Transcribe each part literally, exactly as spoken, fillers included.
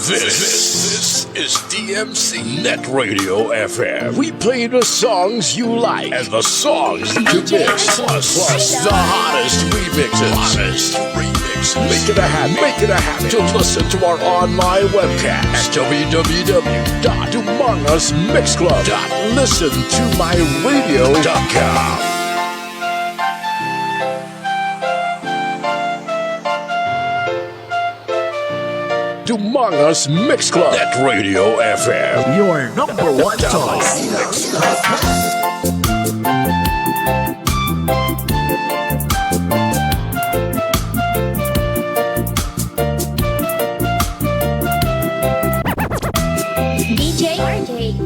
This, this is D M C Net Radio F M. We play the songs you like and the songs you miss, plus, plus the hottest remixes. Hottest remixes. Make it a habit, make it a habit to listen to our online webcast at w w w dot dumangas mix club dot listen to my radio dot com. Dumangas Mix Club at Radio F M. Your number one choice. D J R J.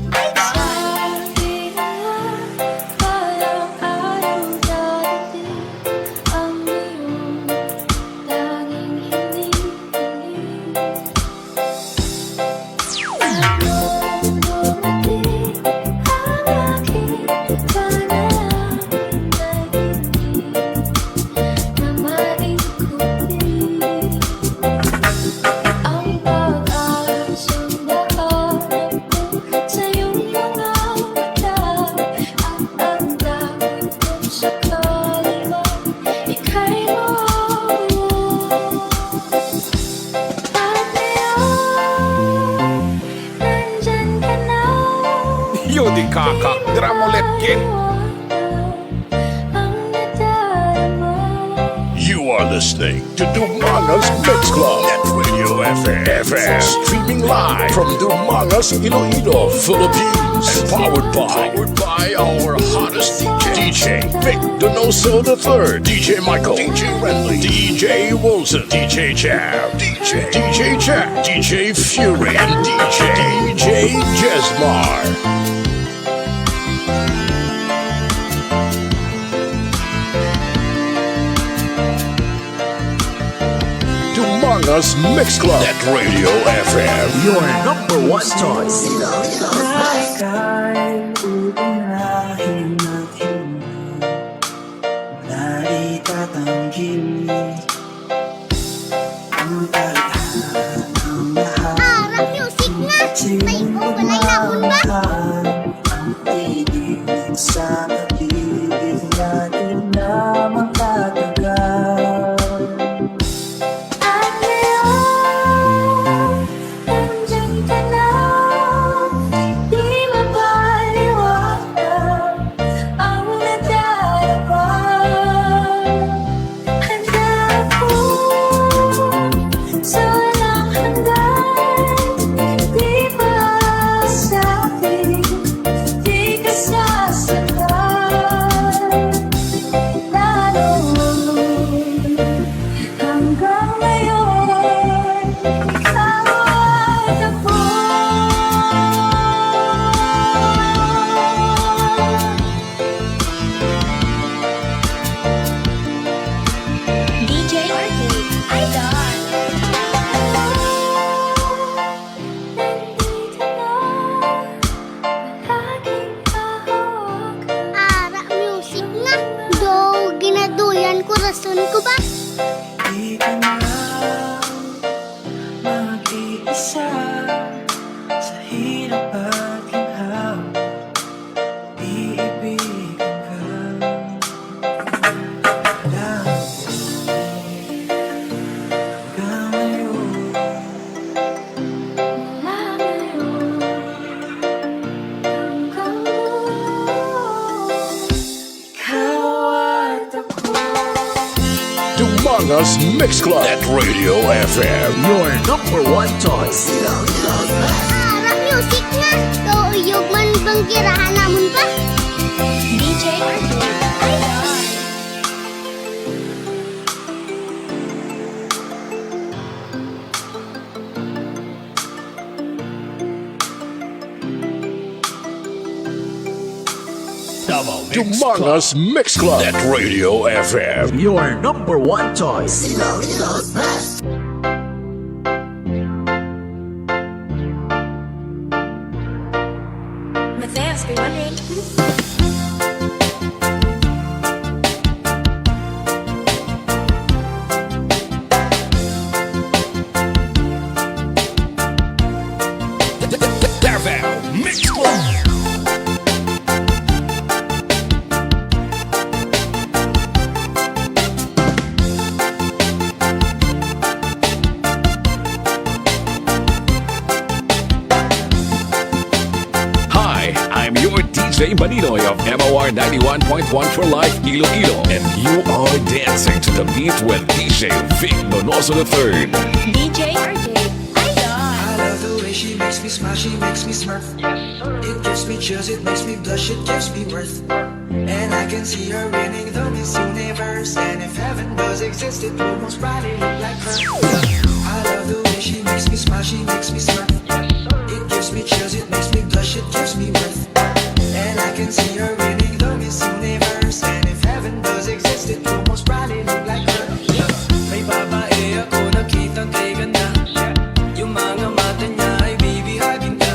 Yo di kaka, dira mo letkin. You are listening to Dumangas Mix Club at Radio F M. F M. Streaming live from Dumangas, Iloilo, Philippines. And powered by, powered by our hottest D J, D J Vic Donoso the third, D J Michael, D J Renly, D J Wilson, D J Jam, D J, D J Jack, D J Fury, and D J, D J Jesmar. Dumangas Mix Club at Radio F M. Your number one choice. Ara, music nga. May ubalay namon ba? Sa pag-ibig natin na makatagal. At ngayon, nandiyan ka na, di mapaliwanag ang nadarama. Handa ako sa walang hanggan, di pa sa akin, di ka sasaktan. Lalo hanggang ngayon, ikaw at ako. D J R K, Idol. Ara, music nga. Do, ginaduyan ko, rason ko ba? Di ka na mag-iisa sa hirap at ginhawa. Iibigan ka. Dahil hanggang ngayon, mula ngayon, hanggang doon, ikaw at ako. Dumangas Mix Club at Radio F M. Your number one choice. Ara, music nga. Kauyog man bang girahan namon pa? D J R J, Idol. Dumangas Mix Club at Radio F M. Your number one choice. Iloilo's best. Mateos, be wondering. Dave Baninoy of M O R ninety-one point one for Life Iloilo, and you are dancing to the beat with D J Vic Donoso the third. D J R J Idol. I love the way she makes me smile, she makes me smirk. It gives me chills, it makes me blush, it gives me worth. And I can see her winning the Miss Universe. And if heaven does exist, it will most probably look like her. I love the way she makes me smile, she makes me smirk. It gives me chills, it makes me blush, it gives me worth. And I can see her winning the Miss Universe. And if heaven does exist, it will most probably look like her. May babae ako nakita kay ganda. Yung mga mata niya ay bibihagin ka.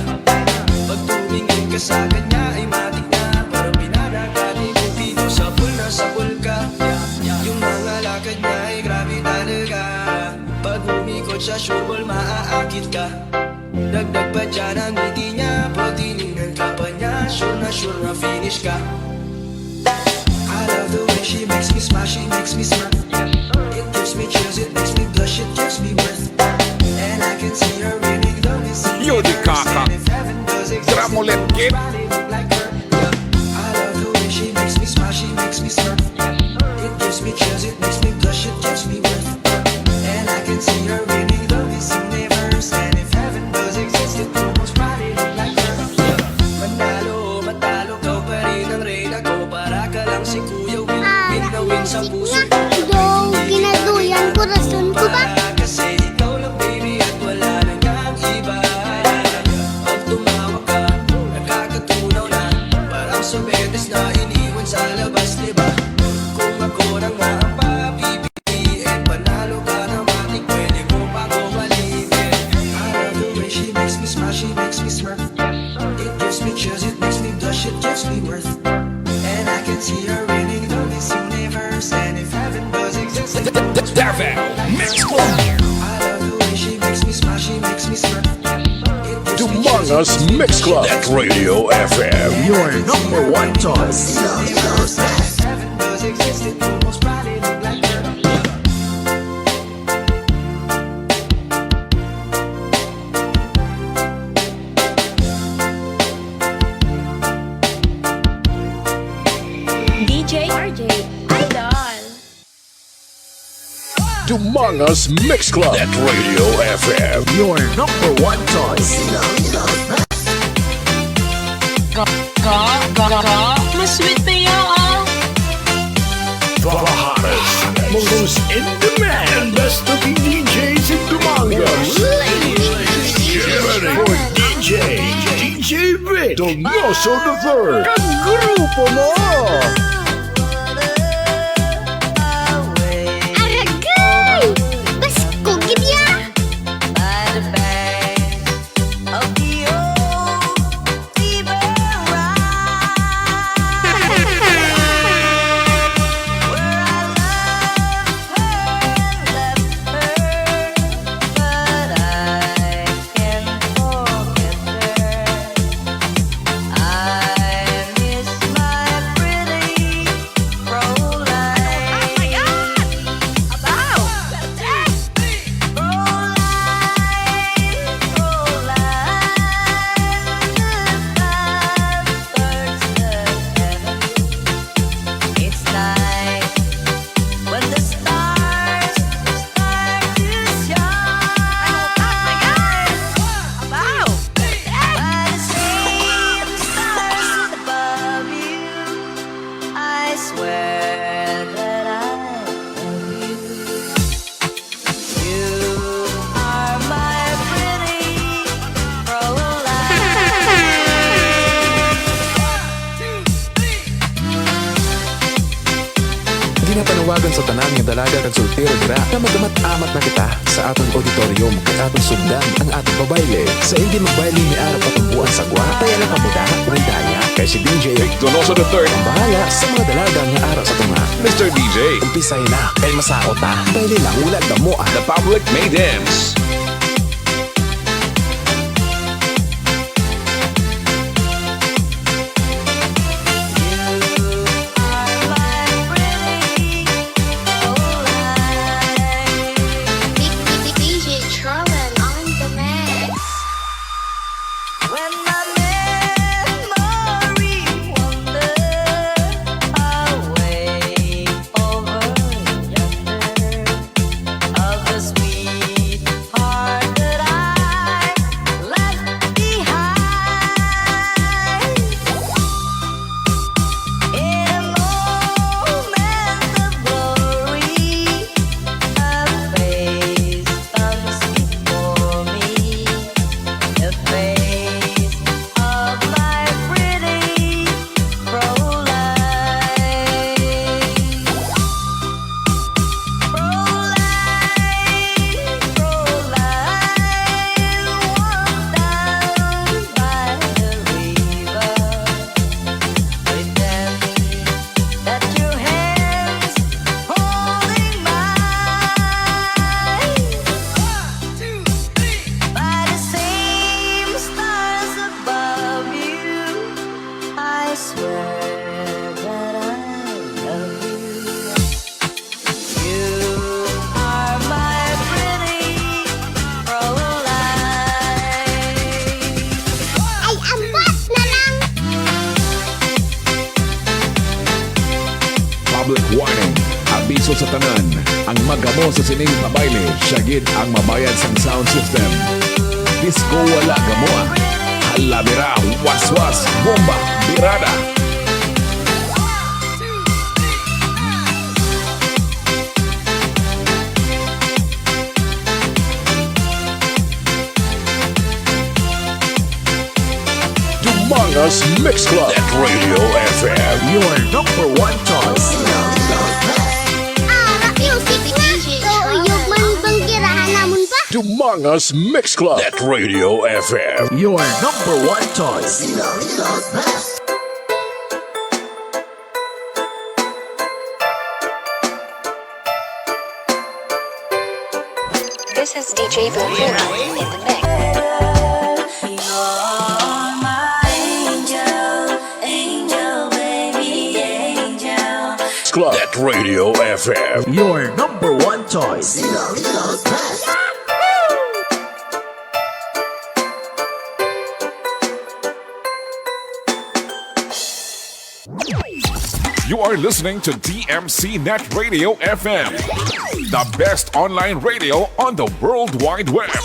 Pag tumingin ka sa kanya ay matik na. Parang pinanakati ko dito sa pool na sa pool ka. Yung mga lakad niya ay grabe talaga. Pag umikot siya, sure ball maaakit ka. Dagdag pa dyan ang ngiti niya. Pag tinignan ka pa niya, sure na sure na finish ka. I love the way she makes me smile, she makes me smirk. It gives me chills, it makes me blush, it gives me worth. And I can see her winning the Miss Universe. Yun, di kaka. And if heaven does exist, Gramolet it will kid. Probably look like her. I love the way she makes me smile, she makes me smirk. It gives me chills, it makes me blush, it gives me worth. And I can see her winning the Miss Universe. And if heaven does exist, it will most probably look like her. Manalo o matalo, ikaw pa rin ang reyna ko. Para ka lang si Kuya Will. Win na win sa puso ko. Daw, ginaduyan ko, rason ko ba? Para kasi ikaw lang, baby, at wala na ngang iba. Pag tumawag ka, nakakatunaw na. Parang sorbetes na iniwan sa labas, di ba? Kung ako nang maampa, baby, eh, panalo ka na matik, pwede mo pa ko malimit. I love the way she makes me smile, she makes me smirk. It gives me chills, it makes me blush, it gives me worth. And I can see her winning the Miss Universe. And if heaven does exist, it will most probably Davao Mix Club. I love the way she makes me smile, she makes me smirk. It gives me chills, it Dumangas makes me Mix Club at Radio F M, your number one choice. Heaven does exist, it will most probably look like her. D J R J Idol. Dumangas Mix Club at Radio F M, your number one choice. Ka, ka, ka, ka, mas sweet pa yaw, ah. The hottest, most in demand, and best looking D Js in Dumangas. Get ready for D J, D J Vic Donoso the third. Kag grupo mo. Aragay! Basko gid ya! It's like when the stars start to shine. Wow! By the same stars above you, I swear that I love you. You are my pretty Caroline. Ginapanawagan sa tanan nga dalaga kag soltero dira nga magamat-amat na kita sa aton auditorium kag aton sugdan ang aton pabayle. Sa hindi magbayle ni ara pa tumboan sa gwa, kaya lang kamuda, way daya, kay si D J Vic Donoso the third ang bahala sa mga dalaga nga ara sa tunga. Mister D J, umpisay na, kay masaot ta. Bayle lang, wala damo, ah. The public may dance. D J Charlene on the mix. When my memory So sa tanan, ang magamo sa sining pabayle, siya gid ang mabayad sang sound system. Disco wala gamoa. Halabira, waswas, bomba, birada. Dumangas Mix Club at Radio F M. Your number one choice. Ara, music na. Kauyog man bang girahan namon pa? Dumangas Mix Club at Radio F M. Your number one choice. This is D J Boo Boo in the mix. Club at Radio F M. Your number one choice. You are listening to D M C Net Radio F M, the best online radio on the World Wide Web.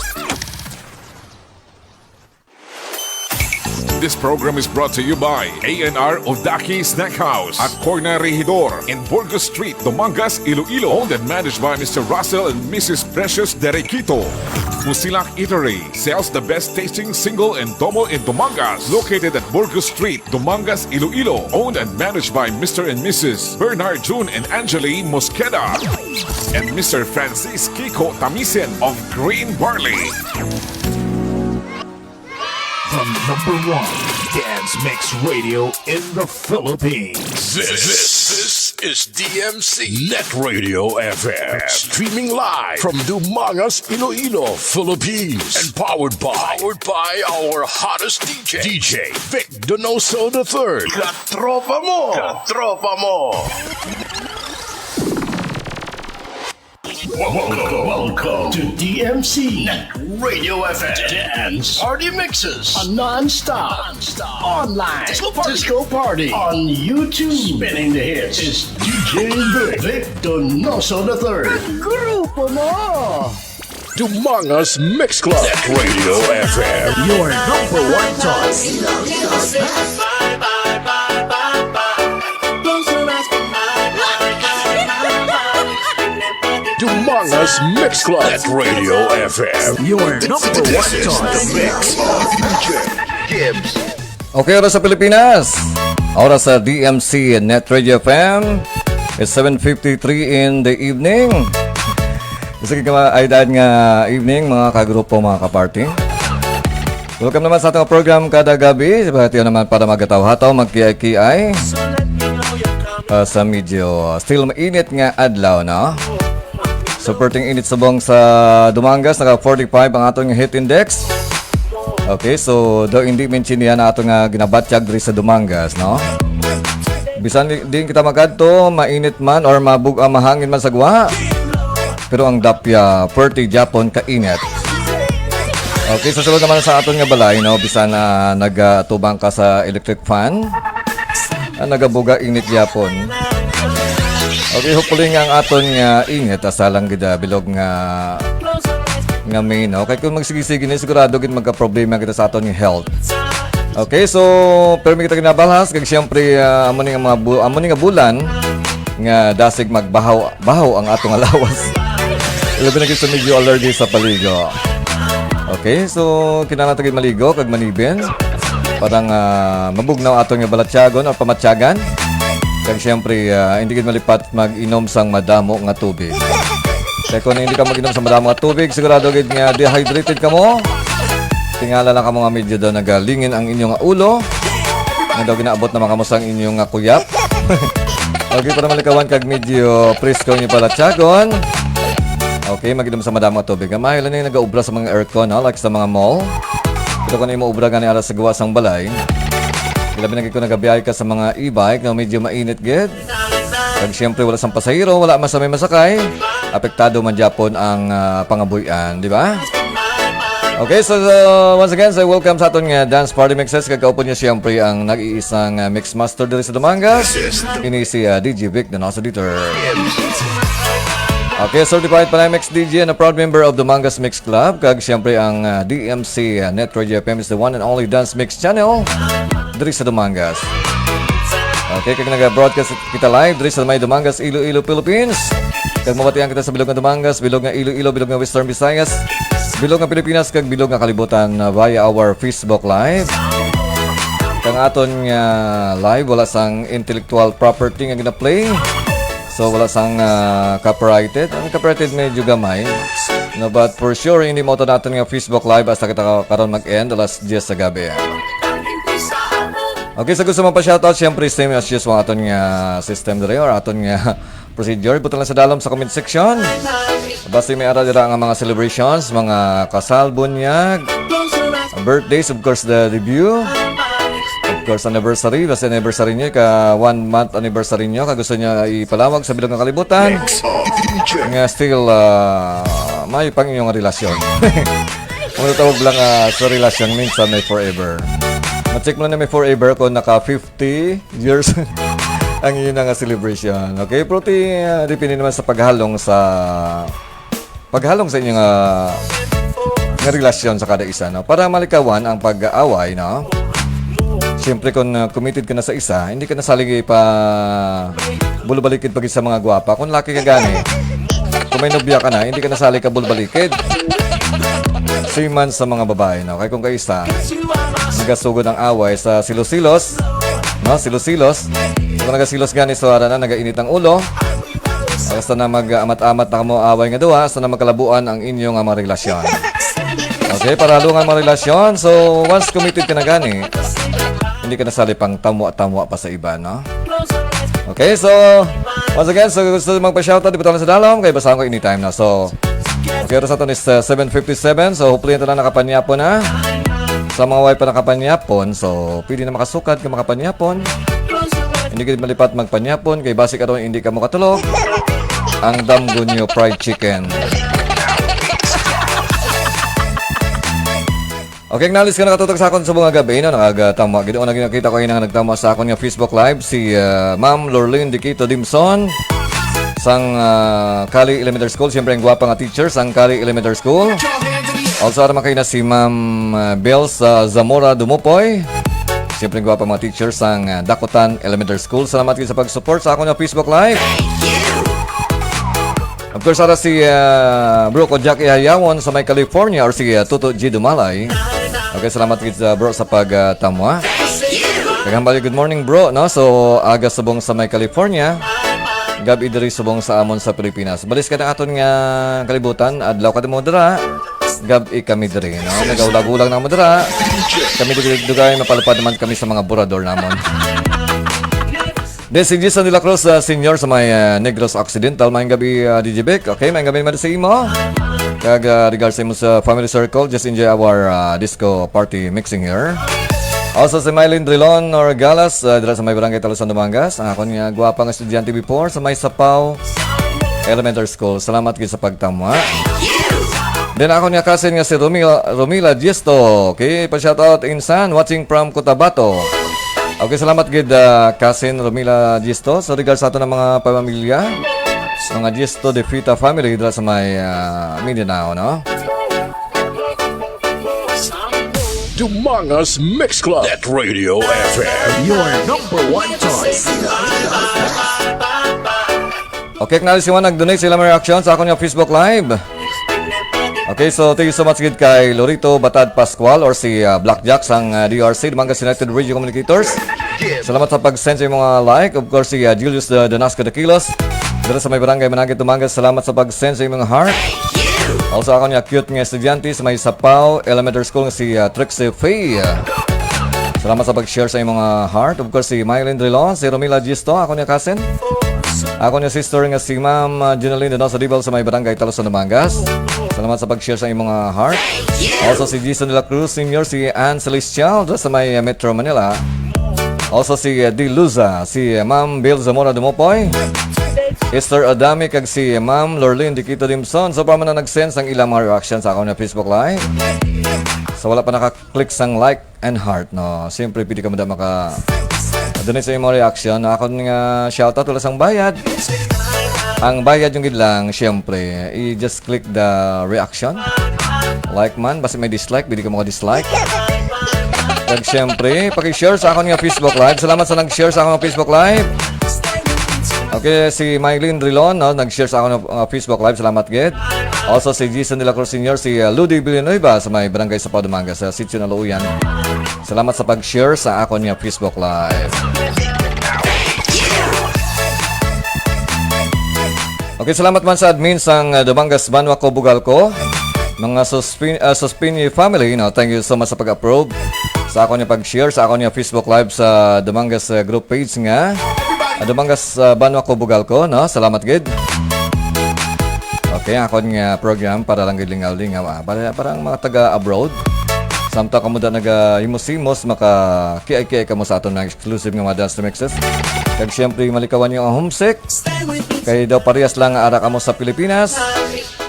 This program is brought to you by A N R Odaki Snack House at Corner Regidor in Burgos Street, Dumangas, Iloilo. Owned and managed by Mister Russell and Missus Precious Derequito. Musilak Eatery sells the best tasting single and double in Dumangas. Located at Burgos Street, Dumangas, Iloilo. Owned and managed by Mister and Missus Bernard June and Angeli Mosqueda and Mister Francis Kiko Tamisen of Green Barley. The number one dance mix radio in the Philippines. This, this is D M C Net Radio F M. Streaming live from Dumangas, Iloilo, Philippines. And powered by, powered by our hottest D J, D J Vic Donoso the third. Katropa mo! Katropa mo! Welcome, welcome to D M C Net Radio F M Dance Party Mixes, a non-stop, non-stop online disco party. Disco party on YouTube. Spinning the hits is D J Vic, Vic Donoso the third. Grupo mo! Dumangas Mix Club at Radio F M. Your number one choice. Dumangas Mix Club at Radio F M. Your number one choice. The mix of D J Gibbs. Okay, oras sa Pilipinas. Oras sa D M C Net Radio F M. It's seven fifty-three in the evening. Sige ka ay dad nga evening, mga kagrupo, mga kaparty. Welcome naman sa atong program kada gabi. Pati naman para magataw-hataw, magkiay-kiay. Ah, sa medyo still mainit nga adlaw, no? So, perting init subong sa Dumangas, naka forty-five ang aton nga heat index. Okay, so do hindi mention niya na ato nga ginabatyag diri sa Dumangas, no? Bisan di, di kita makadto, mainit man or mabug ang mahangin man sa guwa. Pero ang dapya, perti gyapon kainit. Okay, sa sulod naman sa aton nga balay, no, bisan na nagatubang ka sa electric fan, ah, nagabuga init gyapon. Okay, hopefully nga ang aton nga init asa lang gid, ah, bilog nga nga main, no? Kay kung magsigi-sigi ni, sigurado gid magka-problema kita sa aton nga health. Okay, so permi kita ginabalhas kag siyempre, ah, amo ni nga mga bu- amo ni nga bulan nga dasig magbahaw bahaw ang atong lawas. Labi na gid sa medyo allergy sa paligo. Okay, so kinahanglan ta gid maligo kag manibin para nga mabugnaw aton nga balatyagon o pamatyagan. Kag siyempre, ah, hindi gid malipat mag-inom sang madamo nga tubig. Kay kung hindi ka mag-inom sa madamo nga tubig, sigurado gid nga dehydrated kamo. Tingala lang kamo nga medyo daw nagalingin ang inyo nga ulo. Nga daw ginaabot naman kamo sang inyo nga kuyap. Okay, para malikawan kag medyo presko inyo palatyagon. Okay, mag-inom sa madamo nga tubig. Ang maayo lang yung nag-aobra sa mga aircon, ha? Like sa mga mall. Pero kung imo obra gani ara sa gawa sang balay, ilabi na gid kung nagabiyahe ka sa mga e-bike nga medyo mainit gid. Kag siyempre, wala sang pasahero, wala man sa may masakay, apektado man gyapon ang, ah, pangabuhian, di ba? Okay, so, so, once again, so welcome sa aton nga dance party mixes. Kag kaupod niya siyempre ang nag-iisang, ah, mix master diri sa Dumangas. Ini si, ah, D J Vic Donoso the third. Okay, certified Panay Mix D J and a proud member of Dumangas Mix Club. Kag siyempre ang ah, D M C ah, Net Radio F M is the one and only dance mix channel diri sa Dumangas. Okay, kag naga-broadcast kita live diri sa may Dumangas, Iloilo, Philippines. Kag mabatian kita sa bilog nga Dumangas, bilog nga Iloilo, bilog nga Western Visayas, bilog nga Pilipinas, kag bilog nga kalibutan ah, via our Facebook Live. Kang aton nga live, wala sang intellectual property nga gina-play. So, wala sang ah, copyrighted. Ang copyrighted medyo gamay. No, but for sure, hindi mo naton nga Facebook Live hasta kita ka- karon mag-end alas diyes sa gabi. Okay, sa gusto magpa-shoutout, siyempre, same as usual, aton nga system diri or aton nga procedure. Butang lang sa dalom sa comment section. Basta may ara dira nga mga celebrations, mga kasal, bunyag, birthdays, of course, the debut. Of course, anniversary. Basta anniversary nyo, ka one month anniversary nyo, ka gusto nyo ipalawag sa bilog nga kalibutan. Nga still, ah, may pang inyong relasyon. Kung tawag lang ah, sa relasyon, minsan may forever. Ma-check mo na may forever kung naka fifty years ang inyo na nga celebration. Okay, pero ti, ah, depende naman sa paghalong sa paghalong sa inyo nga, nga relasyon sa kada isa, no? Para malikawan ang pag-aaway, no? Siyempre, kung uh, committed ka na sa isa, hindi ka na salig pa bulubalikid pag sa mga gwapa. Kung laki ka gani, kung may nobya ka na, hindi ka na salig ka bulubalikid. Same man sa mga babae, no? Kaya kung kaisa, nagasugod ang away sa silos-silos, no? Silos-silos. Kung nagasilos gani, so ara na, nagainit ang ulo. Basta na mag-amat-amat na kamo away nga duha, basta na magkalabuan ang inyo nga mga relasyon. Okay, para halungan mga relasyon. So, once committed ka na gani, hindi ka na sali pang tamwa-tamwa pa sa iba, no? Okay, so, once again, so gusto magpa-shoutout, di ba sa dalom, kay basahan ko anytime na. So, okay, oras naton is uh, seven fifty-seven. So, hopefully, ito na nakapanyapon na. Sa mga way pa nakapanyapon, so, pwede na makasukad ka makapanyapon. Hindi ka malipat magpanyapon, kay basi karon hindi ka makatulog. Ang damgo nyo fried chicken. Okay, acknowledge ka nakatutok sa akon sa mga gabi, no? Nakagatama. Gid, una, nakita ko ina nga nagtama sa akon nga Facebook Live, si ah, Ma'am Lorlene Diquito Dimson sang ah, Cali Elementary School. Siyempre, ang gwapa nga teacher sang Cali Elementary School. Also, ara man kayo na si Ma'am ah, Bells ah, Zamora Dumopoy. Siyempre, ang gwapa mga teacher sang ah, Dakutan Elementary School. Salamat kayo sa pag-support sa akon nga Facebook Live. Of course, ara si ah, Bro ko Jack Ihayawon sa may California or si ah, Toto G Dumalay. Okay, salamat gid sa bro sa pag ah, tamwa. Kagambal, good morning, bro, no? So, aga subong sa may California. Gabi diri subong sa amon sa Pilipinas. Balis ka na aton nga kalibutan, adlaw ka mo dira. Gabi kami diri, no? Nagahulag-hulag na mo dira. Kami dugay-dugay, mapalupad naman kami sa mga burador namon. Then si Jason de la Cruz uh, Senior sa may uh, Negros Occidental. Maayong gabi, uh, D J Vic. Okay, maayong gabi naman sa imo. Kag uh, regards sa imo sa family circle, just enjoy our uh, disco party mixing here. Also si Mylene Drilon or Galas, uh, dira sa may barangay Talusan, Dumangas. Ang akon nga gwapa nga estudyante before sa may Sapaw Elementary School. Salamat gid sa pagtamwa. Then akon nga cousin nga si Romila, Romila Gisto. Okay, pa-shoutout insan, watching from Cotabato. Okay, salamat gid uh, cousin Romila Gisto. So regards sa ato ng mga pamilya, mga Gisto de Fita family dira sa may uh, Mindanao, no? Dumangas Mix Club at Radio F M. Your number one choice. Okay, kung nali si Juan nag-donate sa ilang reaction sa akon nga Facebook Live. Okay, so thank you so much gid kay Lorito Batad Pascual or si uh, Blackjack sang uh, D R C, Dumangas United Radio Communicators. Salamat sa pag-send sa imong mga like. Of course, si uh, Julius uh, Danasco Daquilos. Dito sa may barangay Managit, Dumangas. Salamat sa pag-send sa imong heart. Also, ako niya cute nga estudyante sa may Sapaw Elementary School nga si uh, Trixie Faye. Salamat sa pag-share sa imong uh, heart. Of course, si Mylene Drilon, si Romila Gisto, ako niya cousin. Ako niya sister nga si Ma'am uh, Jeneline Denosa Dibal sa may barangay Talos sa Dumangas. Salamat sa pag-share sa imong uh, heart. Also si Jason de la Cruz Senior, si Ann Celestial dito sa may uh, Metro Manila. Also si uh, Diluza, si uh, Ma'am Bill Zamora Dumopoy, Esther Adami, kag si Ma'am Lorlene Diquito Dimson. So, pa man na nag-send sang ilang mga reaction sa akong Facebook Live. So, wala pa naka-click sang like and heart, no? Siyempre, pwede ka mada maka... Doon sa imong reaction. Ako nga shoutout, wala sang bayad. Ang bayad yung gid lang, syempre, i-just click the reaction. Like man, basta may dislike, pwede ka mga dislike. Kag syempre, paki-share sa akon nga Facebook Live. Salamat sa nag-share sa akon nga Facebook Live. Okay, si Mylene Rilon, no, nag-share sa akon nga, uh, Facebook Live. Salamat gid. Also si Jason de la Cruz Senior, si, uh, Ludi Villanueva sa may Barangay Sapaw, Dumangas, sa Sitio Naluuyan. Salamat sa pag-share sa akon nga Facebook Live. Okay, salamat man sa admin sang, uh, Dumangas Banwa Ko Bugalco. Mga Suspin-, uh, Suspini family, no? Thank you so much sa pag-approve sa akon nga pag-share sa akon nga Facebook Live sa Dumangas, uh, group page nga, uh, Dumangas, uh, Banwa Ko Bugalco, no? Salamat gid. Okay, akon nga program para lang gid lingaw-lingaw, ah. Para, para ang mga taga abroad. Samtang kamo da naga himos-himos, maka-kiay-kiay kamo sa aton mga exclusive nga mga dance remixes. Kag siyempre, malikawan niyo ang homesick. Kay daw parehas lang nga ara kamo sa Pilipinas.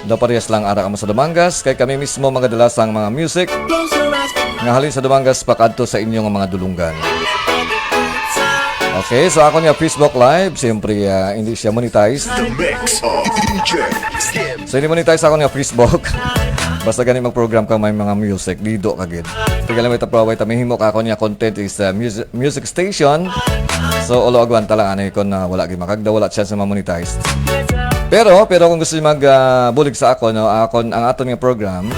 Daw parehas lang ara kamo sa Dumangas. Kay kami mismo magadala sang mga music nga halin sa Dumangas pakadto sa inyo nga mga dulunggan. Okay, so akon nga Facebook Live, siyempre, ah, hindi siya monetize. The mix of D J Slim. So, hindi monetize akon nga Facebook. Basta gani mag-program ka may mga music, dido ka gid. Tiga lang, wait, pro, wait, may himo ka akon nga content is, ah, music, music station. So, ulo agwanta lang ani kon, ah, wala gid makagda, wala chance na ma-monetize. Pero, pero kung gusto niyo mag, ah, bulig sa akon, no, akon, ang aton nga program,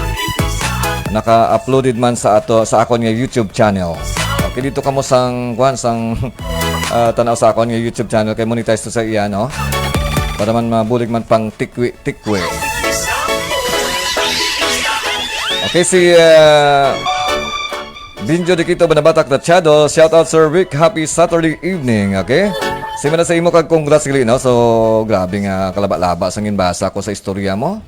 naka-uploaded man sa ato, sa akon nga YouTube channel. Okay, dito kamo sang, kuwan, sang, ah, tanaw sa akon nga YouTube channel, kay monetize to sa iya, no? Para man mabulig man pang tikwi-tikwi. Okay, si, ah, Binjo Dikito Banabatak Tachado, shout out Sir Vic, happy Saturday evening, okay? Simana sa imo kag congrats gali, no? So, grabe nga kalaba-laba sang ginbasa ko sa istorya mo.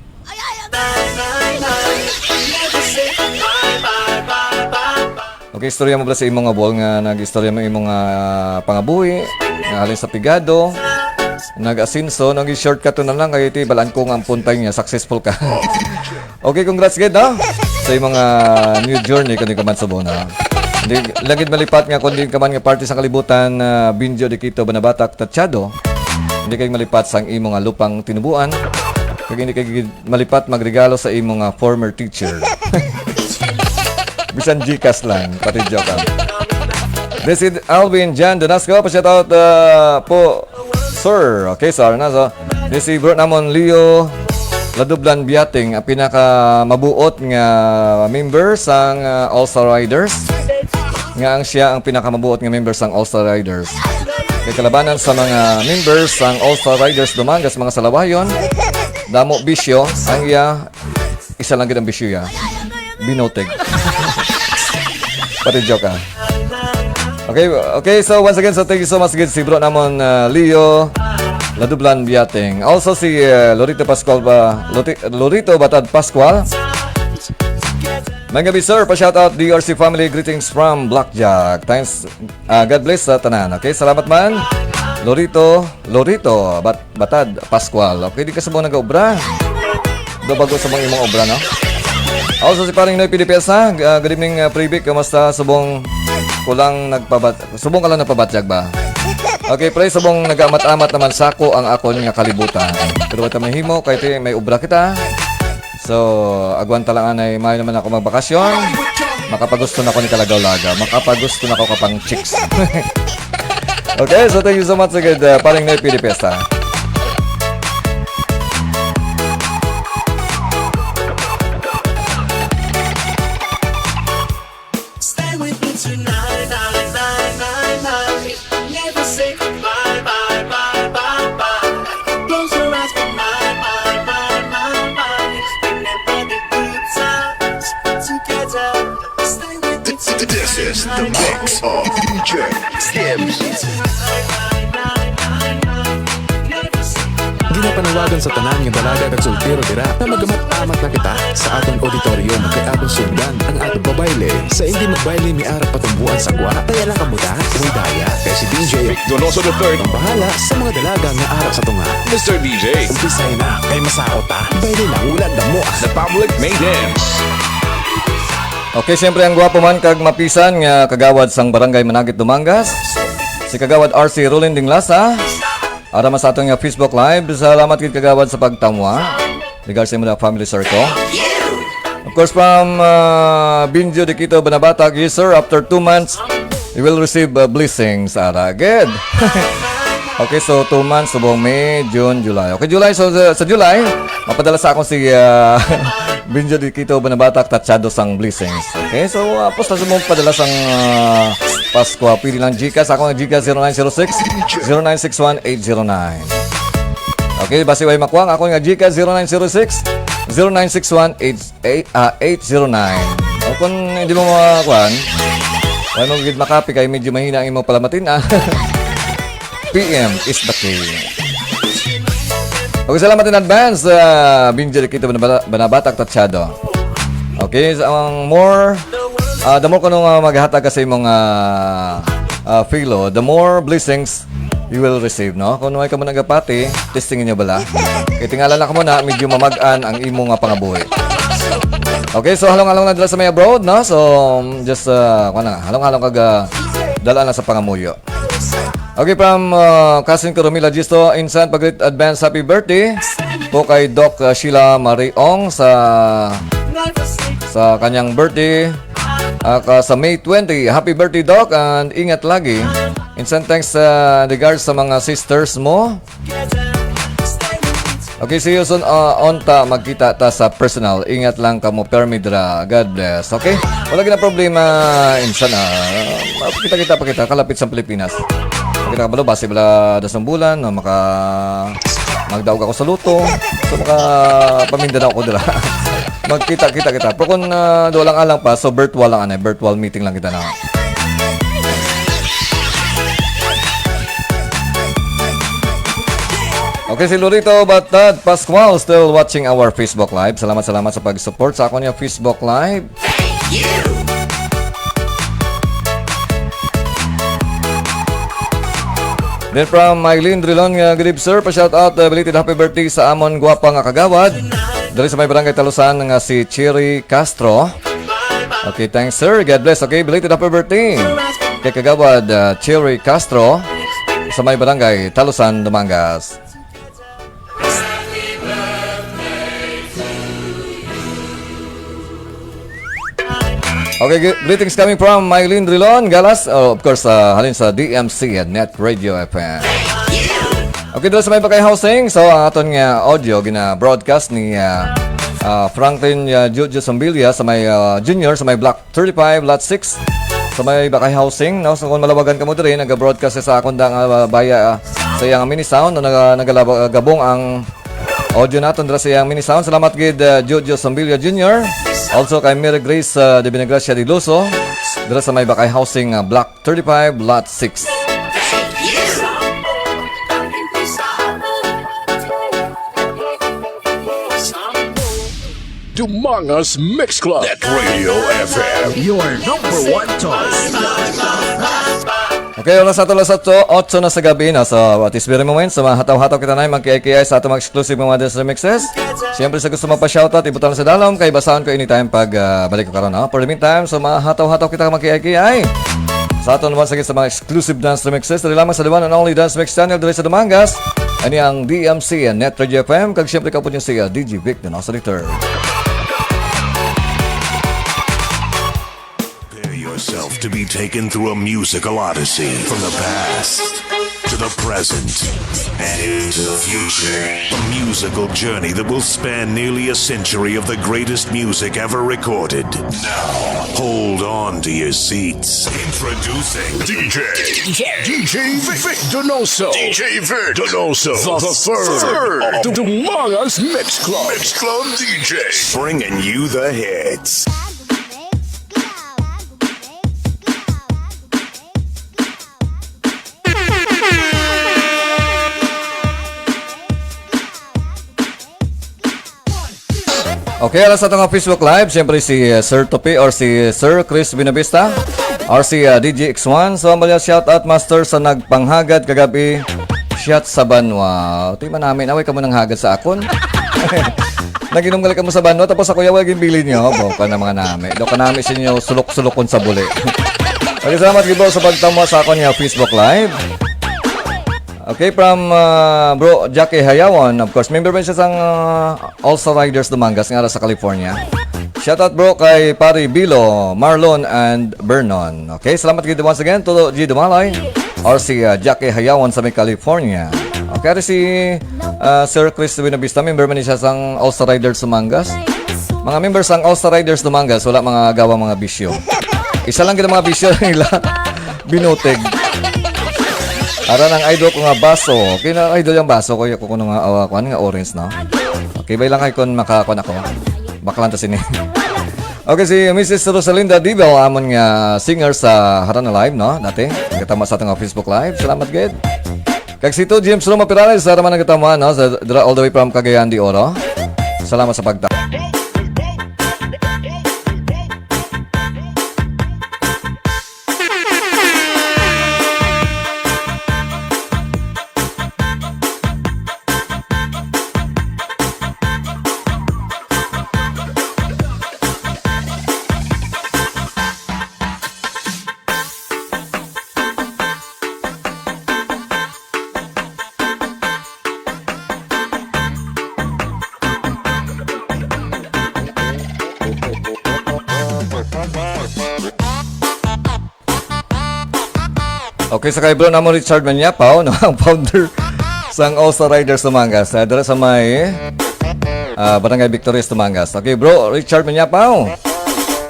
Okay, istorya mo ba sa imo nga bol nga nag-istorya mo imo nga pangabuhi, nga halin sa pigado, nag-asenso, nag-shortcut to na lang kay ti balaan ko nga ang puntay niya successful ka. Okay, congrats gid, no? Sa imong, ah, new journey kung di ka man subong, ha? Hindi lang gid malipat nga kung di ka man nga parte sa kalibutan, ah, Binjo Dikito Banabatak Tachado. Hindi kay malipat sang imo nga lupang tinubuan. Kag hindi kay gid malipat magregalo sa imo nga former teacher. Bisan Gcash lang, pati joke lang. This is Alvin Jan Donasco. Pa-shout out, ah, po. Sir, okay, sir na. So, this si bro namon Leo Ladublan Biating, ang pinakamabuot nga member sang, ah, All Star Riders. Nga ang siya ang pinakamabuot nga member sang All Star Riders. Kay kalabanan sa mga members sang All Star Riders Dumangas, mga salawayon, damo bisyo, ang iya, isa lang gid ang bisyo ya. Binotig. Pati joke, ah. Okay, okay, so once again, so thank you so much gid si bro namon, uh, Leo Ladublan Biating. Also si, uh, Lorito Pascual ba, Loti-, Lorito Batad Pascual. May gabi, sir. Pa-shout out D R C family. Greetings from Blackjack. Thanks. Uh, God bless sa tanan. Okay, salamat man. Lorito, Lorito Bat-, Batad Pascual. Okay, di ka subong nag-obra. Do bago subong imong obra, no? Also si Paring Noy Pidipesa, ah, good evening, ah, Pre Vic, kamusta? Subong ko lang nagpabat-, subong ka lang nagpabatyag ba? Okay, pre, subong nagamat-amat naman sako ang akon nga kalibutan. Pero wala mahimo, kay ti may obra kita. So, agwanta lang anay, maayo naman ako magbakasyon. Makapagusto na ko ni kalagaw-lagaw. Makapagusto na ko kapang chicks. Okay, so thank you so much again, uh, Paring Noy Pidipesa. Stay with me tonight, night, night, night, night. Never say goodbye, bye, bye, bye, bye. Close your eyes for my, my, my, my, my. Remember the good times together. Stay with me tonight. This is the mix of D J Slim. Ginapanawagan sa tanan nga dalaga kag soltero dira nga magamat-amat na kita sa aton auditorium kay aton sugdan ang aton pabayle. Sa hindi magbayle, may ara patumboan sa gwa. Kaya lang kamo da, way daya. Kay si D J Donoso the third ang bahala sa mga dalaga nga ara sa tunga. Mister D J. Umpisay na, kay masakot ta. Bayle na, wala damo. The public may dance. Okay, siyempre ang gwapo man kag mapisan nga kagawad sang Barangay Managit Dumangas, si Kagawad R C Rolin Dinglasa. Ara man sa aton nga Facebook Live, salamat gid kagawad sa pagtamwa. Regards sa imo na family circle. Of course, from uh, Binjo de Quito Banabatag, yes sir, after two months, you will receive uh, blessings. Ara, good. Okay, so two months, subong May, June, July. Okay, July, so sa, sa July, mapadala sa akon si uh, Binjo de Quito Banabatag, tatsado sang blessings. Okay, so uh, posta sa mong padala sang uh, Pascua, pwede lang Gcash. Ako ang Gcash zero nine zero six, zero nine six one eight zero nine. Okay, basi way makuha ang ako nga Gcash zero nine zero six, zero nine six one eight eight, ah, eight zero nine. O kung hindi mo makakuan, wala mo gid makapi kay medyo mahina ang imo palamatin, ah. P M is the key. Okay, salamat in advance, uh, Binjo de Quito Banabata-, Banabatak Tatsado. Okay, so ang more, uh, the more kuno nga maghatag ka sa imong uh, uh, filo, the more blessings you will receive, no? Kung may ka mo nagapati, testing niyo bala. Kay tingala na ka mo na, medyo mamag-an ang imo nga pangabuhi. Okay, so halong-halong na dira sa may abroad, no? So, just, uh, kuwan na, halong-halong kag uh, dala na sa pangamuyo. Okay, from uh, cousin ko Romila Gisto, insan pag advance happy birthday po kay Doc uh, Sheila Mariong sa sa kanyang birthday uh, ka, sa May twenty. Happy birthday, Doc, and ingat lagi. Insan thanks uh, regards sa mga sisters mo. Okay, see you soon. Uh, unta, magkita ta sa personal. Ingat lang kamo, permi dira. God bless. Okay? Wala gina problema. Insan, ah, kita-kita pa kita. Kalapit sa Pilipinas. Kita ka balo, basi bala dasang bulan, no? Maka, magdaog ako sa luto. So, maka, paminda na ako dira. Magkita-kita kita. Pero kung uh, doon lang alang pa, so virtual lang, ano, virtual meeting lang kita na. Okay, si Lorito Batad Pascual still watching our Facebook Live. Salamat, salamat sa pag-support sa akon nga Facebook Live. Then from Mylene Drilon nga, "Good eve, sir. Pa-shout out, uh, belated happy birthday sa amon gwapa nga kagawad. Dali sa may barangay Talusan nga si Cherry Castro." Okay, thanks, sir. God bless. Okay, belated happy birthday kay Kagawad uh, Cherry Castro sa may barangay Talusan, Dumangas. Okay, gre- greetings coming from Mylene Drilon Galas. Oh, of course, uh, halin sa D M C Net Radio F M. Okay, dito sa may Bakay Housing. So, ang aton nga audio gina-broadcast ni uh, uh, Franklin uh, Jojo Sombilia sa may uh, Junior, sa may Block thirty-five, Lot six, sa may Bakay Housing, no? So, kung malawagan ka mo diri, nag-broadcast sa akon da nga uh, baya uh, sa iyang mini sound, no? Naga, nagalaba- gabong ang audio naton dira sa iyang mini sound. Salamat gid uh, Jojo Sombilia Junior. Also kay Mary Grace uh, de Benegracia de Luso, dira sa may Bakay Housing uh, Block thirty-five, Lot six. Dumangas Mix Club. Net Radio F M. Your number one choice. Okay, oras nato alas otso, otso na sa gabi na. So, at this very moment, so mahataw-hataw kita na yung magkiay-kiay sa atong mga exclusive mga dance remixes. Siyempre, sa gusto magpa-shoutout, ibutang sa dalom, kay basahan ko anytime pag ah, balik ko karon, no? For the meantime, so mahataw-hataw kita magkiay-kiay. Sa aton naman sa sa mga exclusive dance remixes, dali lamang sa the one and only Dance Mix Channel diri sa Dumangas. Ani ang D M C and Net Radio F M, kag siyempre kapod niyo si uh, D J Vic, the Nostaliter. Prepare yourself to be taken through a musical odyssey from the past to the present and into the future. A musical journey that will span nearly a century of the greatest music ever recorded. Now, hold on to your seats. Introducing D J, D J, D J Vic, Vic Donoso. D J Vic Donoso, the, the third, third of the Dumangas Mix Club. Mix Club D J. Bringing you the hits. Okay, alas sa atong Facebook Live, siyempre si uh, Sir Tupi or si Sir Chris Binavista or si uh, D J X one. So, ang shout out master sa nagpanghagad kagabi, shot sa banwa. Ti manami na, way ka mo nang hagad sa akon. Naginom gali ka mo sa banwa, tapos ako yawa yung bilin nyo. Bo, ka na mga nami. Do ka nami sa inyo, sulok-sulokon sa buli. Okay, salamat gid sa pagtamo sa akon nga Facebook Live. Okay, from, ah, bro Jackie Hayawan. Of course, member man siya sang, ah, All Star Riders Dumangas nga ara sa California. Shout out, bro, kay Pari Bilo, Marlon, and Vernon. Okay, salamat gid once again to G Dumalay or si, ah, Jackie Hayawan sa may California. Okay, ari si, ah, Sir Chris Buenavista, member man ni siya sang All Star Riders Dumangas. Mga member sang All Star Riders Dumangas, wala mga gawa, mga bisyo. Isa lang gid ang mga bisyo nila, binutig. Ara ang idol ko nga baso. Kina idol yung baso ko, yung kuno nga, ah, kuan nga orange, no? Okay, bay lang kay kun makakuan ako. Baklan to sini. Okay, si Missus Rosalinda Dibel, amon nga singer sa Harana Live, no? Dati, nagkatama sa atong Facebook Live. Salamat gid. Kag si Tito James Roma Perales, sa Ramana Gataman, no? Sa, dra-, all the way from Cagayan de Oro. Salamat sa pagta- Okay, sa kay bro namo Richard Manyapaw, no, ang founder sang All Star Riders Dumangas. Ah, dira sa may, ah, Barangay Victorious, Dumangas. Okay, bro Richard Manyapaw.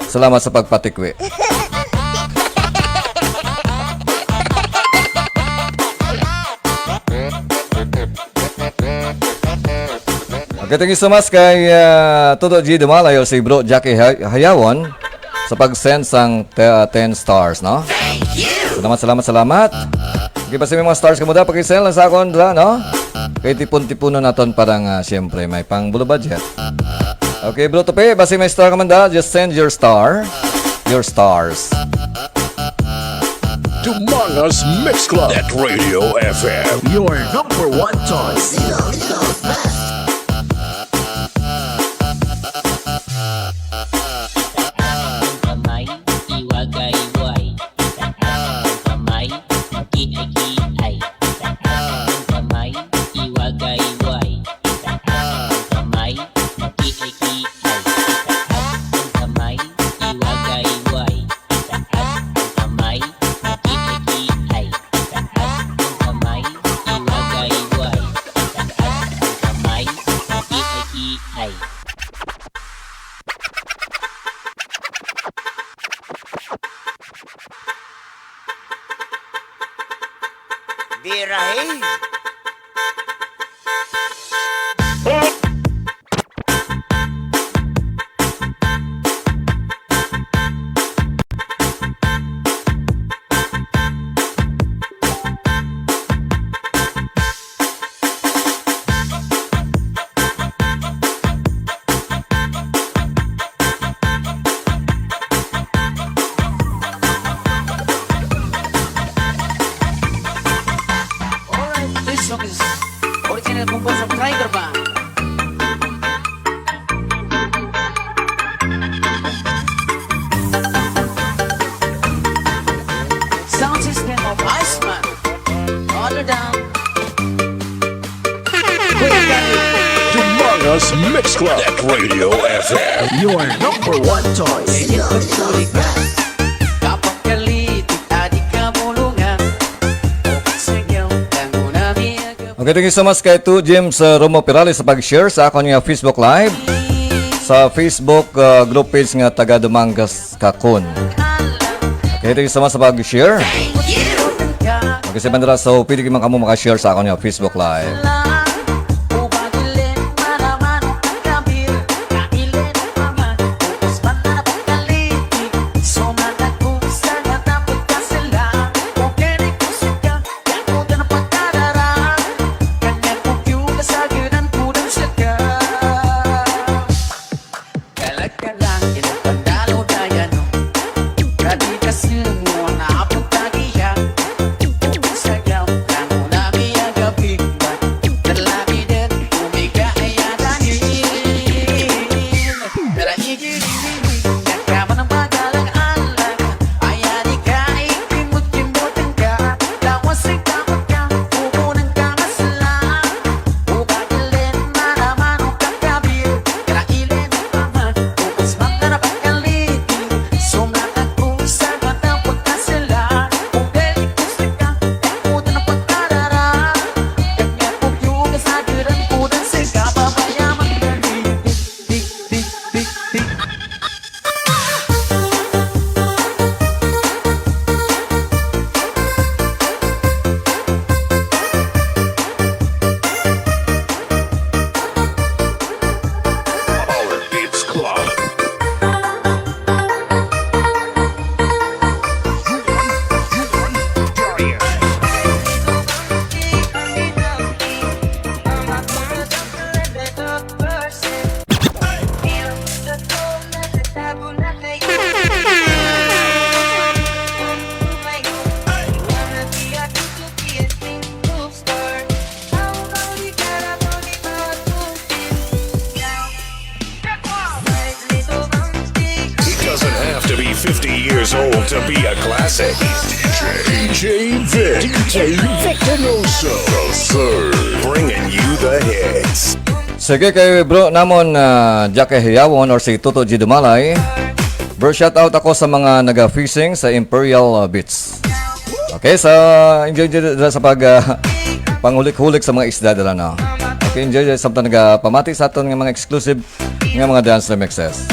Salamat sa pagpatikwi. Okay, thank you so much kay, ah, Todo G Dumalay o si Bro Jackie Hay-, Hayawon sa pag-send sang te-, ten stars, no? Salamat, salamat, salamat. Okay, basta may mga stars ka mo da, pakisend lang sa akon, da, no? Kay tipon-tipunon naton para nga, siyempre, may pang blue budget. Okay, Bro Tupi, basta may star ka man da, just send your star, your stars. Dumangas Mix Club at Radio F M. Your number one choice. Ang kamay, iwagay-way. Itaas ang kamay, magkiay-kiay. Itaas ang kamay, iwagay-way. Itaas ang kamay, magkiay-kiay. Itaas ang kamay, iwagay-way. Itaas ang kamay, magkiay-kiay. Itaas ang kamay, iwagay-way. Itaas ang kamay, magkiay-kiay. Birahi. Alright, this song is original composed of Tiger Band. Sound system of Iceman. Other down. Dumangas Mix Club at Radio F M. Your number one choice. Kapag kaliti, adi ka bulungan. O, sige, tango na mi. Okay, thank you so much kay Two James, uh, Romo Perales sa pag-share sa akon nga Facebook Live, sa Facebook, uh, group page nga Taga Dumangas Kakon. Okay, thank you so much sa pag-share. Okay, sa bandera, so pwede man kamo maka-share sa akon nga Facebook Live. Fifty years old to be a classic. D J Vic. D J Vic Canoso. The third. Bringing you the hits. Sige, kay bro namon, ah, Jackie Hayawon or si Toto G Dumalay. Bro, shout out ako sa mga naga-fishing sa Imperial, ah, Beach. Okay, sa enjoy dyan sa pag, ah, panghulik-hulik sa mga isda dala, no? Okay, enjoy dyan sa nagapamati sa aton nga mga exclusive nga mga dance remixes.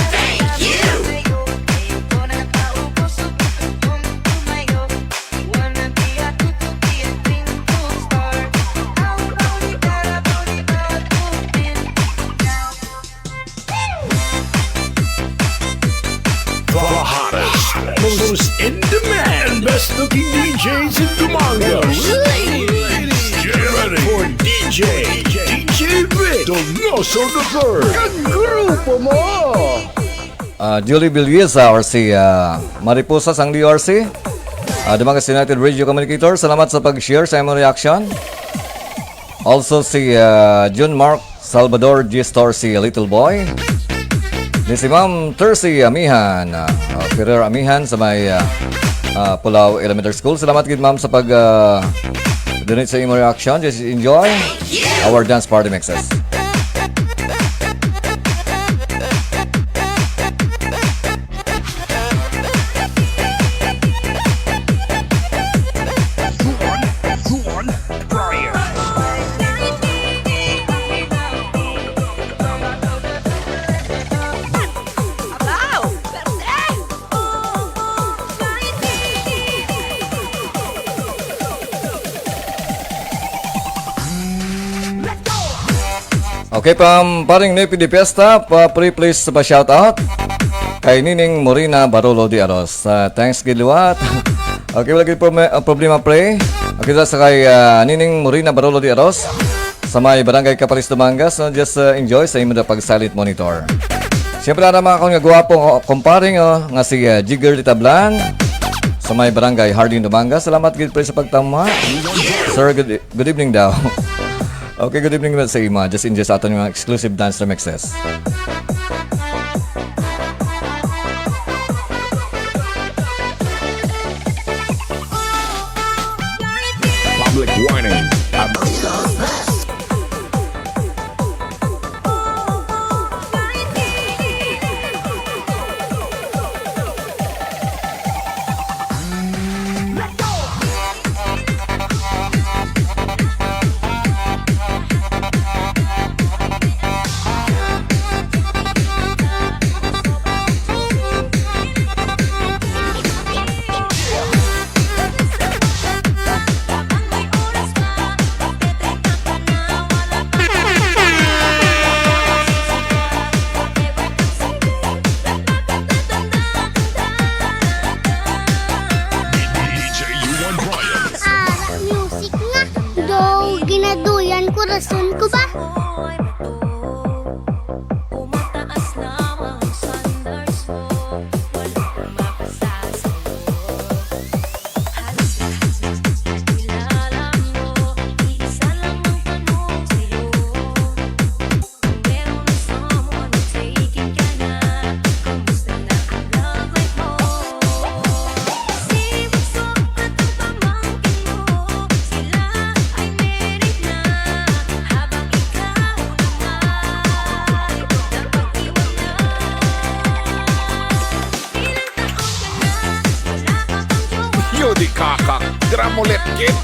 The hottest, most in demand, best looking D Js in Dumangas. Ladies, get ready for D J, D J Vic Donoso the third. Kag grupo mo! Ah, Julie Villesa or si, ah, Mariposa sang D R C. Ah, Dumangas United Radio Communicator, salamat sa pag-share sa imong reaction. Also si, ah, June Mark Salvador G Store, si Little Boy. Ni si Ma'am Tercy Amihan, ah, ah, Ferrer Amihan sa may, ah, ah, Pulao Elementary School. Salamat gid, ma'am, sa pag, ah, donate sa imong reaction. Just enjoy our dance party mixes. Okay, pam, paring Nepi de Fiesta, pa, pre, please, pa shout out kay Nining Morina Barolo de Aros. Ah, thanks gid liwat. Okay, wala gid proble-, ah, problema, pre. Okay, sa kay, ah, Nining Morina Barolo de Aros sa may Barangay Capalis, Dumangas, no? Just, ah, enjoy sa imo na pag-silent monitor. Siyempre, ana, mga akon nga gwapo, oh, kumparing, oh, nga si, ah, Jigger Litablan sa may Barangay Hardin, Dumangas. Salamat gid, pre, sa pagtama. Sir, good, good evening daw. Okay, good evening sa imo. Just enjoy sa aton mga exclusive dance remixes. Public warning. D J Yuan Bryant. Ah, music nga daw ginaduyan ko, rason ko ba? Yo, di kakak. Dira mo left kid.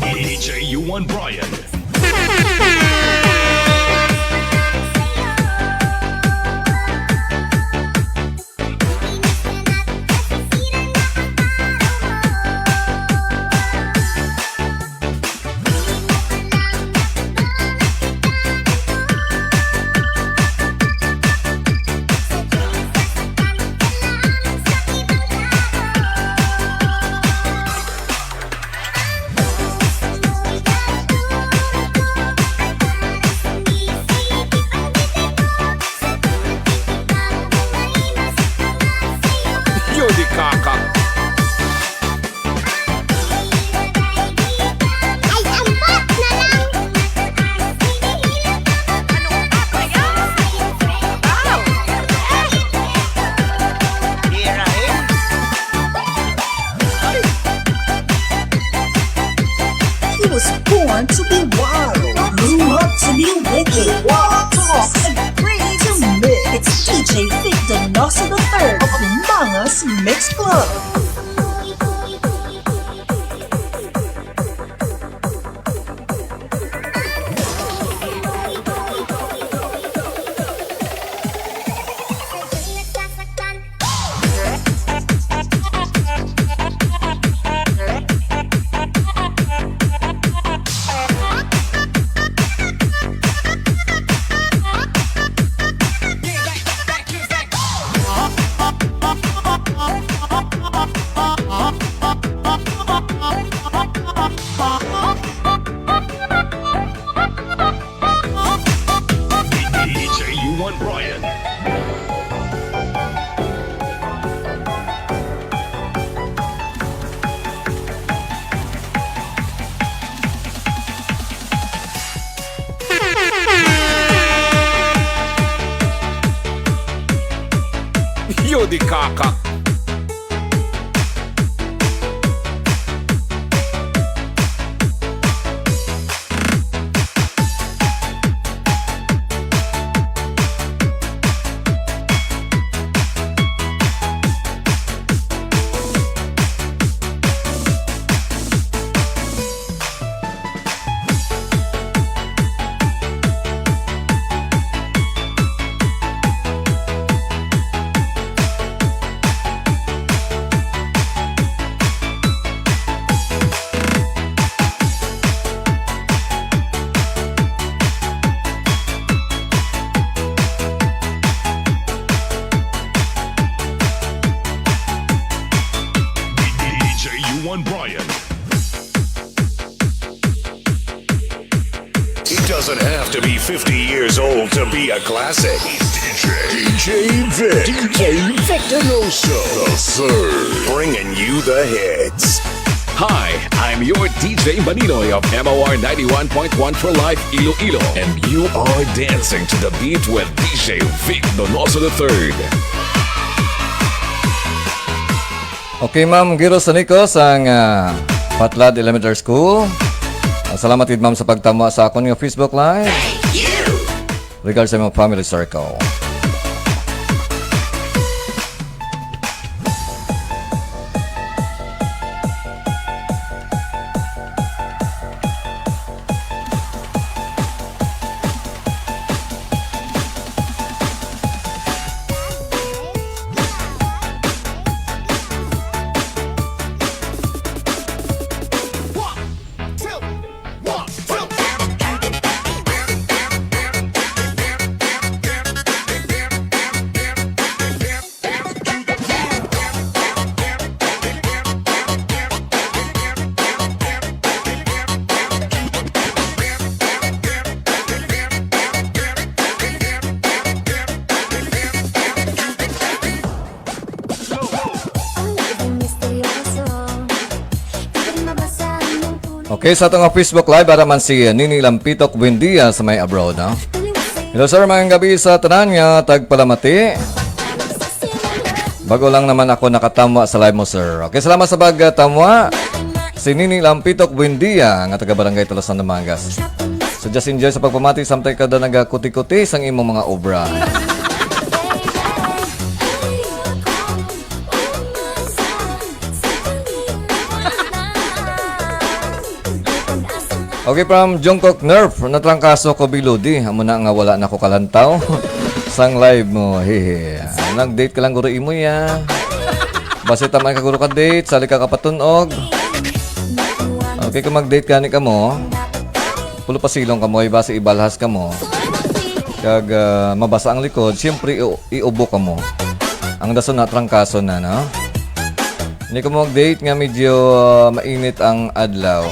D J Yuan Bryant. D J U one Brian. Yo di kaka. D J U one Brian. He doesn't have to be fifty years old to be a classic. D J, D J Vic. D J Victor Loso. The Third. Bringing you the hits. Hi, I'm your D J Maninoy of M O R ninety-one point one for Life Iloilo, and you are dancing to the beat with D J Vic Donoso the Third. Okay, Ma'am Giro Sanico sang, ah, Patlad Elementary School. Ah, salamat gid, ma'am, sa pagtama sa akon nga Facebook Live. Thank you. Regards sa imong family circle. Okay, sa atong Facebook Live, ara man si Nini Lampitok Buendia sa may abroad, no? Hello, sir, maayong gabi sa tanan nga tagpalamati. Bago lang naman ako nakatamwa sa live mo, sir. Okay, salamat sa pagtamwa. Si Nini Lampitok Buendia, nga taga Barangay Tolosan, Dumangas. So, just enjoy sa pagpamati, samtang kada nagakuti-kuti sang imong mga obra. Okay, from Jungkook Nerf, natrangkaso ko, Bilodi. Amo na nga wala na ko kalantaw sang live mo. Hehe. Nag-date ka lang guro imo ya. Basi tamay ka guro ka date, sali ka kapatun-og. Okay, kung mag-date gani kamo, pulo pasilong kamo, ay basi ibalhas kamo. Kag, ah, mabasa ang likod, siyempre, i-, iubo kamo. Ang dason na, trangkaso na, no? Hindi ko mag-date nga medyo, ah, mainit ang adlaw.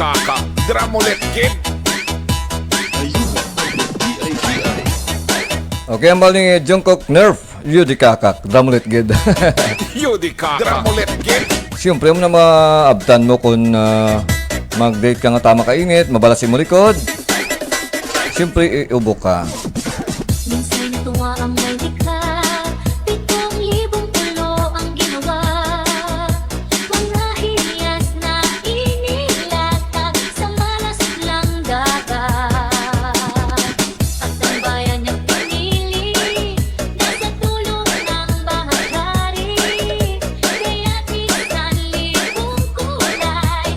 Kaka, Dramulet Kid. Okay, ang bali ni Jungkook Nerf, Yudi Kakak, Dramulet Kid. Yudi Kaka, Dramulet Kid. Siyempre, mo na maabtan mo kung ah, mag-date ka nga tama ka init, mabalas imo likod. Siyempre, iubo ka. Minsay natuwa ang may likha, pitong libong tulo ang ginawa. Mga hiyas na inilatag sa malaslang dagat. At ang bayan niyang pinili, nasa dulo ng bahagari. Kaya isang libong kulay.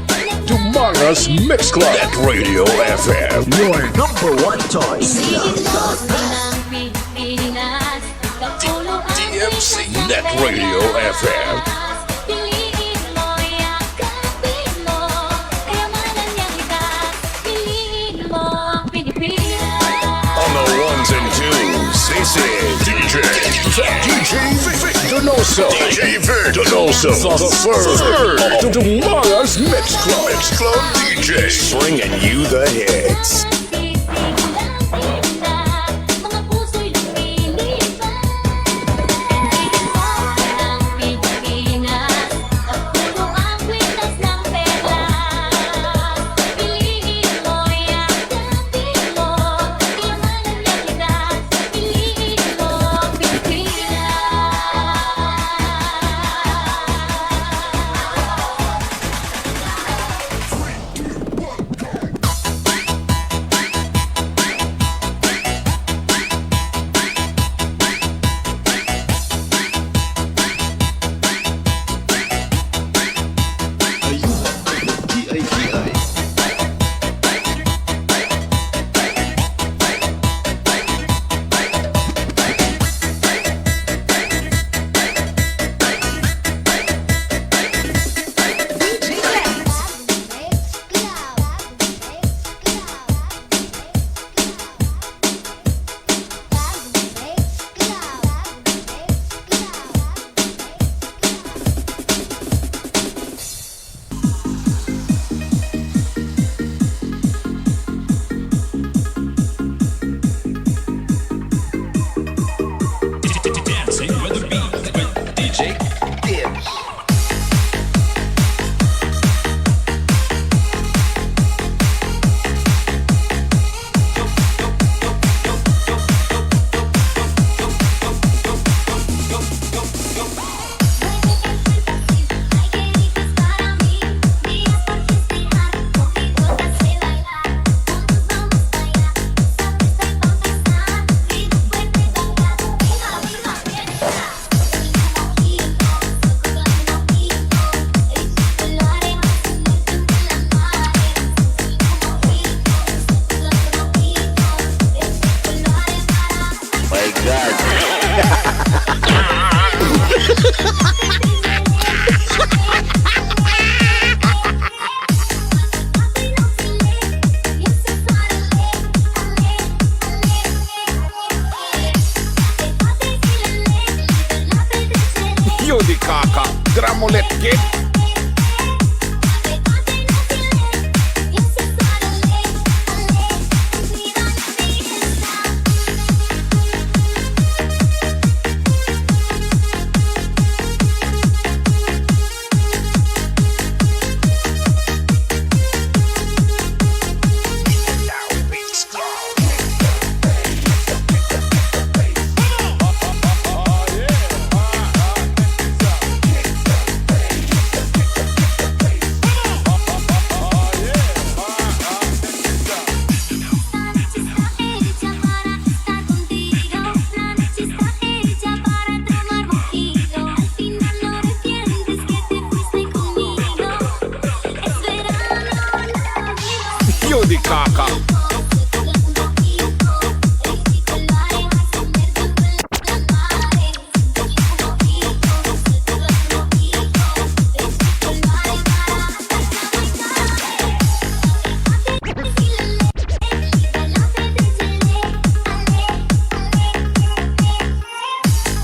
Dumangas Mix Club at Radio F M. Your number one choice. Piliin mo, sinang Pilipinas. Ikaw puno ang D M C Net Radio F M. Piliin mo, yakapin mo. Kayamanan niyang likas. Piliin mo ang Pilipinas. On the ones and twos, this is D J Vic, D J Vic Donoso, D J Vic Donoso, the third of the Dumangas Mix Club, Mix Club D J, bringing you the hits. Dancing with the beat with D J Gibbs. My God. Yun di kaka, Dramulet Kid. Yun di kaka.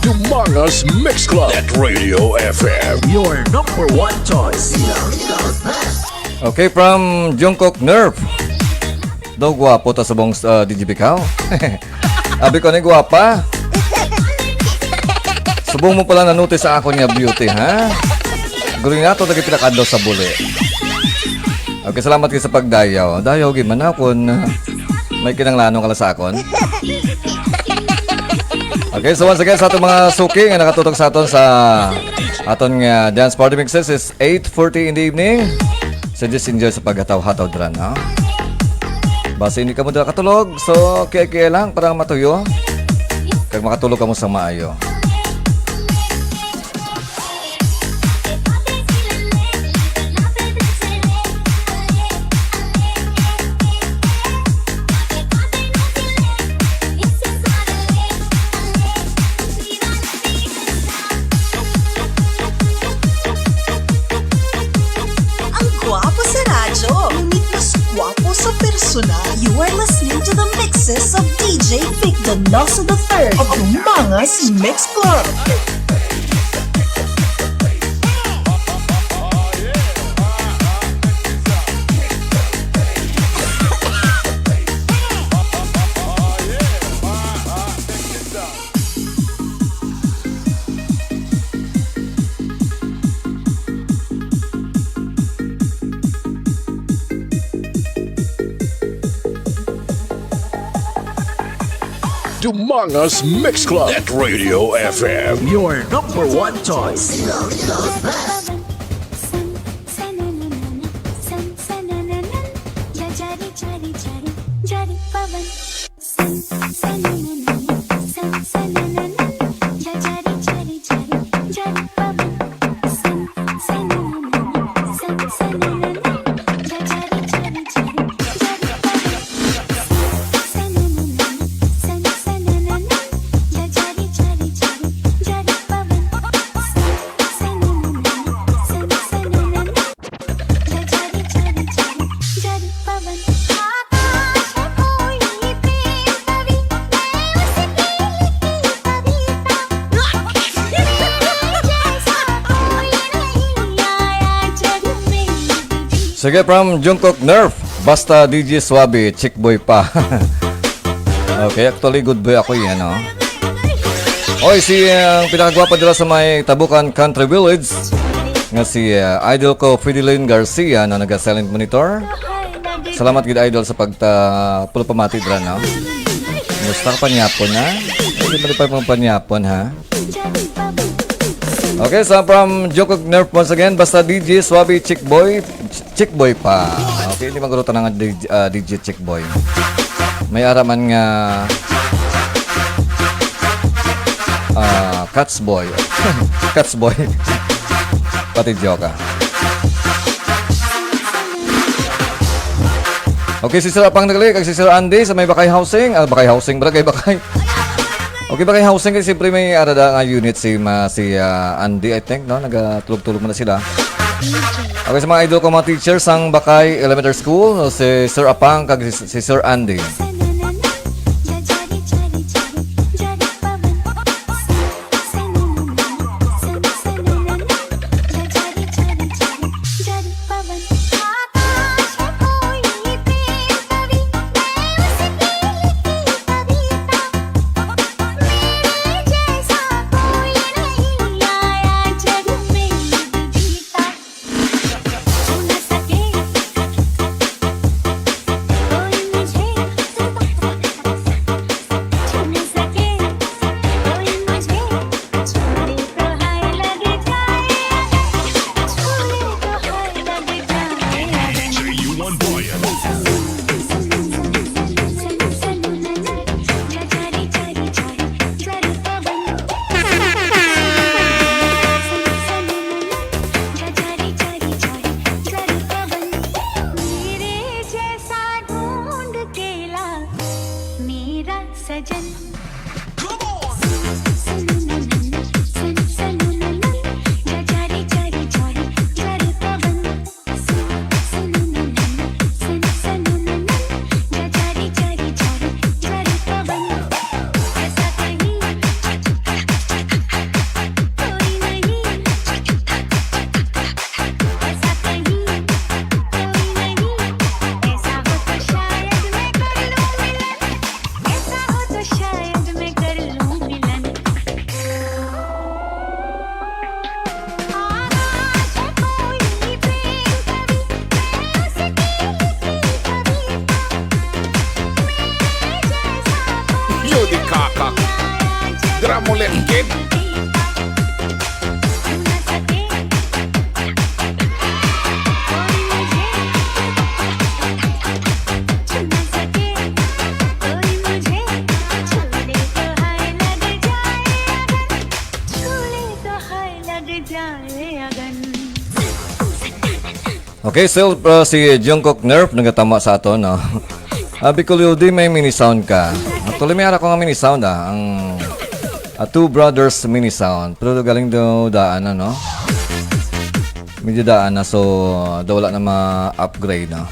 Dumangas Mix Club at Radio F M. Your number one choice. Okay, from Jungkook Nerf. Daw gwapo ta subong, ah, D J Bikaw. Abi ko ni gwapa. Subong mo pala na-notice sa akon nga beauty, ha? Guling nato lagi pinakadlaw sa buli. Okay, salamat kayo sa pagdayaw. Dayaw gid man ako na may kinanglanon ka lang sa akon. Okay, so once again, sa atong mga suki nga nakatutok sa aton sa aton nga dance party mixes is eight forty in the evening. So just enjoy sa paghataw-hataw dira, no? Basta hindi ka mo dira katulog, so kaya-kaya lang para matuyo. Kag makatulog ka mo sa maayo. Ang gwapo sa radyo, ngunit mas gwapo sa personal. You are listening to the mixes of D J Vic Donoso the third of Mangas Mix Club. Dumangas Mix Club at Radio F M. Your number one choice. Sige, from Jungkook Nerf, basta D J Suabe, chick boy pa. Okay, actually, good boy ako yan, no? Oy, si, uh, ang pinakagwapa dira sa may Tabukan Country Village, nga si, uh, idol ko, Fideline Garcia, na naga-silent monitor. Salamat gid, idol, sa pagta-, pulupamati dira, no? Gusto ka panyapon, ha? Hindi mo pa panyapon, ha? Okay, so from Jungkook Nerf once again, basta D J Suabe, chick boy, chick boy pa. Okay, hindi maguro tanang D J, ah, D J chick boy. May ara man nga, ah, cats boy. Cats boy. Pati joke, ah. Okay, si Sir Apang Nagli, kag si Sir Andy sa may Bakay Housing. Ah, Bakay Housing, Barangay Bakay. Okay, Bakay Housing, kasi siyempre may arada nga unit si, ma-, si, ah, Andy, I think, no? Nagatulog-tulog muna sila. Okay, sa mga idol ko, mga teachers sang Bakay Elementary School, si Sir Apang kag si, si Sir Andy. Lengkit. Okay, so uh, si Jungkook Nerf nagatama sa ato, no? Abi ko, Lodi, may mini sound ka. Actually, may ara ko nga mini sound, ah. Ang uh, Two Brothers mini sound. Pero galing daw daan na, no? Medyo daan na, so uh, daw wala na ma-upgrade, no?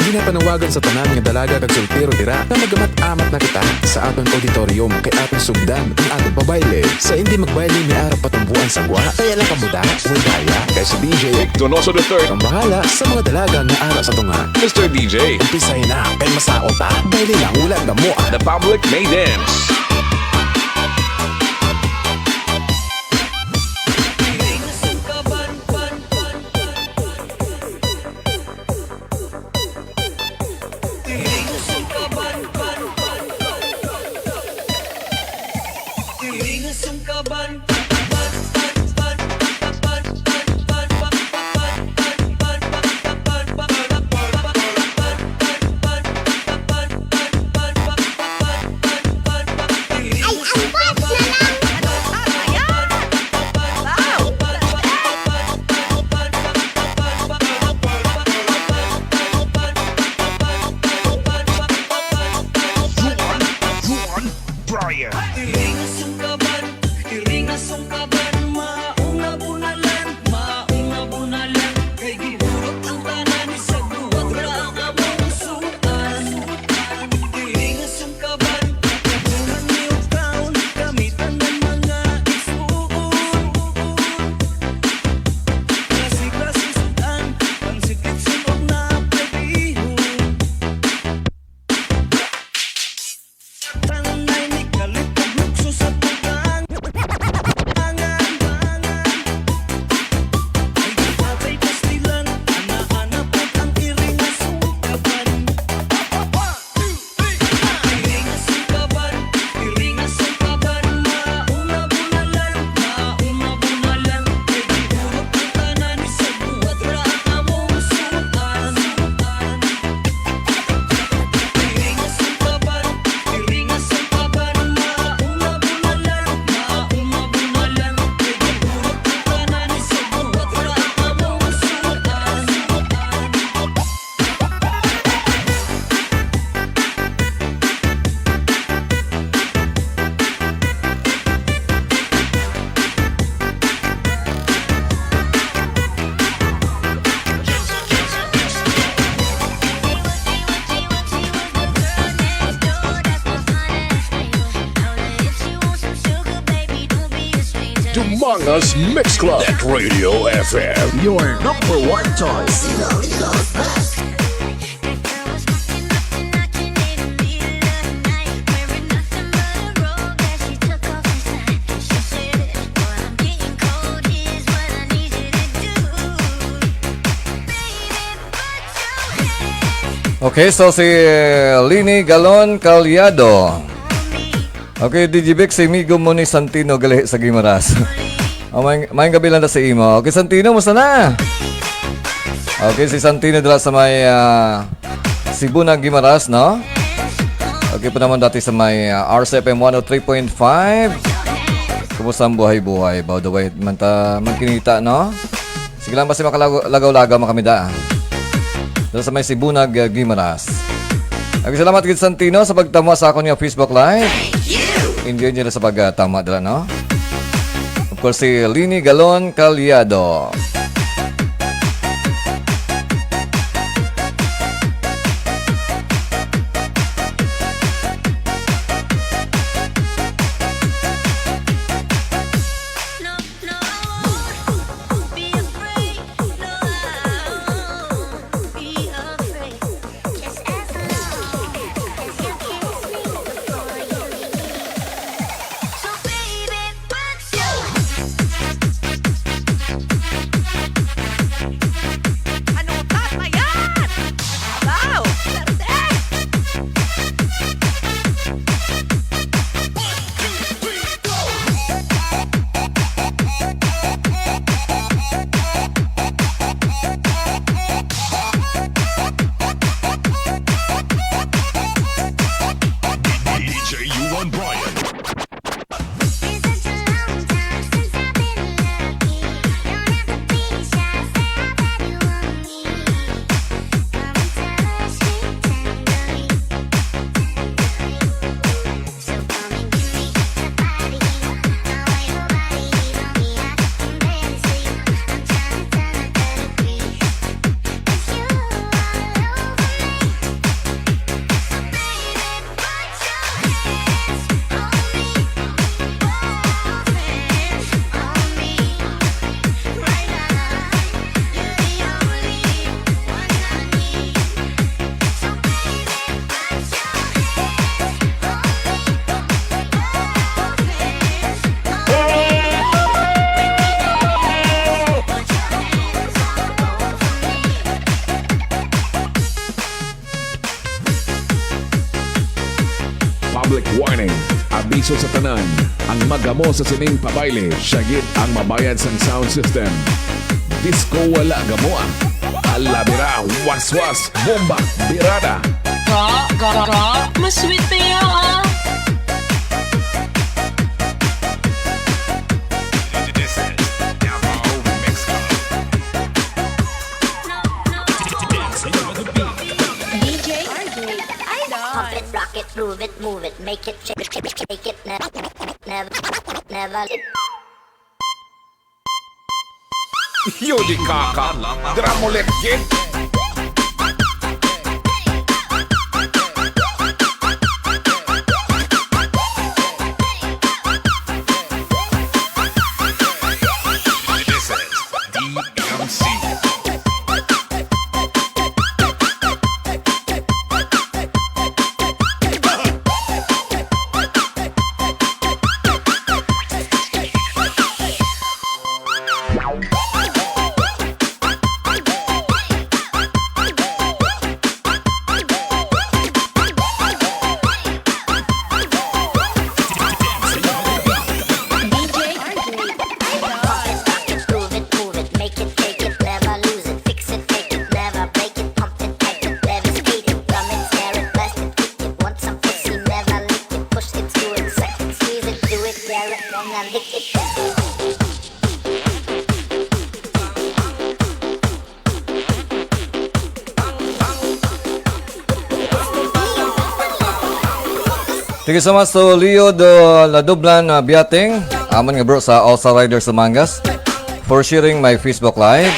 Ginapanawagan sa tanan nga dalaga kag soltero dira nga magamat-amat na kita sa aton auditorium kay aton sugdan ang aton pabayle. Sa hindi magbayle may ara pa tumboan sa gwa. Kaya lang kamo da, way daya, kay si D J Donoso the third ang bahala sa mga dalaga nga ara sa tunga. Mister D J, umpisay na kay masaot ta. Bayle lang, wala gamo. The public may dance. Mix Club at Radio F M, your number one choice. Okay, so si Lini Galon Calyado. Okay, D J Vic, si migo mo ni Santino gali sa Guimaras. Oh, may, may gabi lang na sa imo. Okay, Santino, musta na? Okay, si Santino dala sa may, ah, Cebu na Guimaras, no? Okay po naman dati sa may, ah, R C F M one oh three point five. Kumusta ang buhay-buhay? By the way, man ta magkinita, no? Sige lang, basta makalagaw-lagaw man kami da. Dala sa may Cebu nag, uh, Guimaras. Nagkasalamat gid Santino sa pagtama sa akon nga Facebook Live. Enjoy nila sa pagtama dala, no? Of course, si Lini Galon Calyado. Ano ka ba yan? Wow! Swerte! D J Juan Brian. Public warning. Abiso sa tanan. Ang magamo sa sining pabayle, siya gid ang mabayad sang sound system. Disco wala gamoa. Alabira, waswas, bomba, birada. Ka, ka, ka, mas sweet pa iya, ah. D J R J Idol. Pump it, rock it, groove it, move it, make it, shake it, shake it, shake it, never, never, never. Yo, di kaka, dira mo left gate. This is D M C. Thank you so much to Leo do Ladublan, uh, Biating, amon nga bro sa All Star Riders sa Mangas, for sharing my Facebook Live.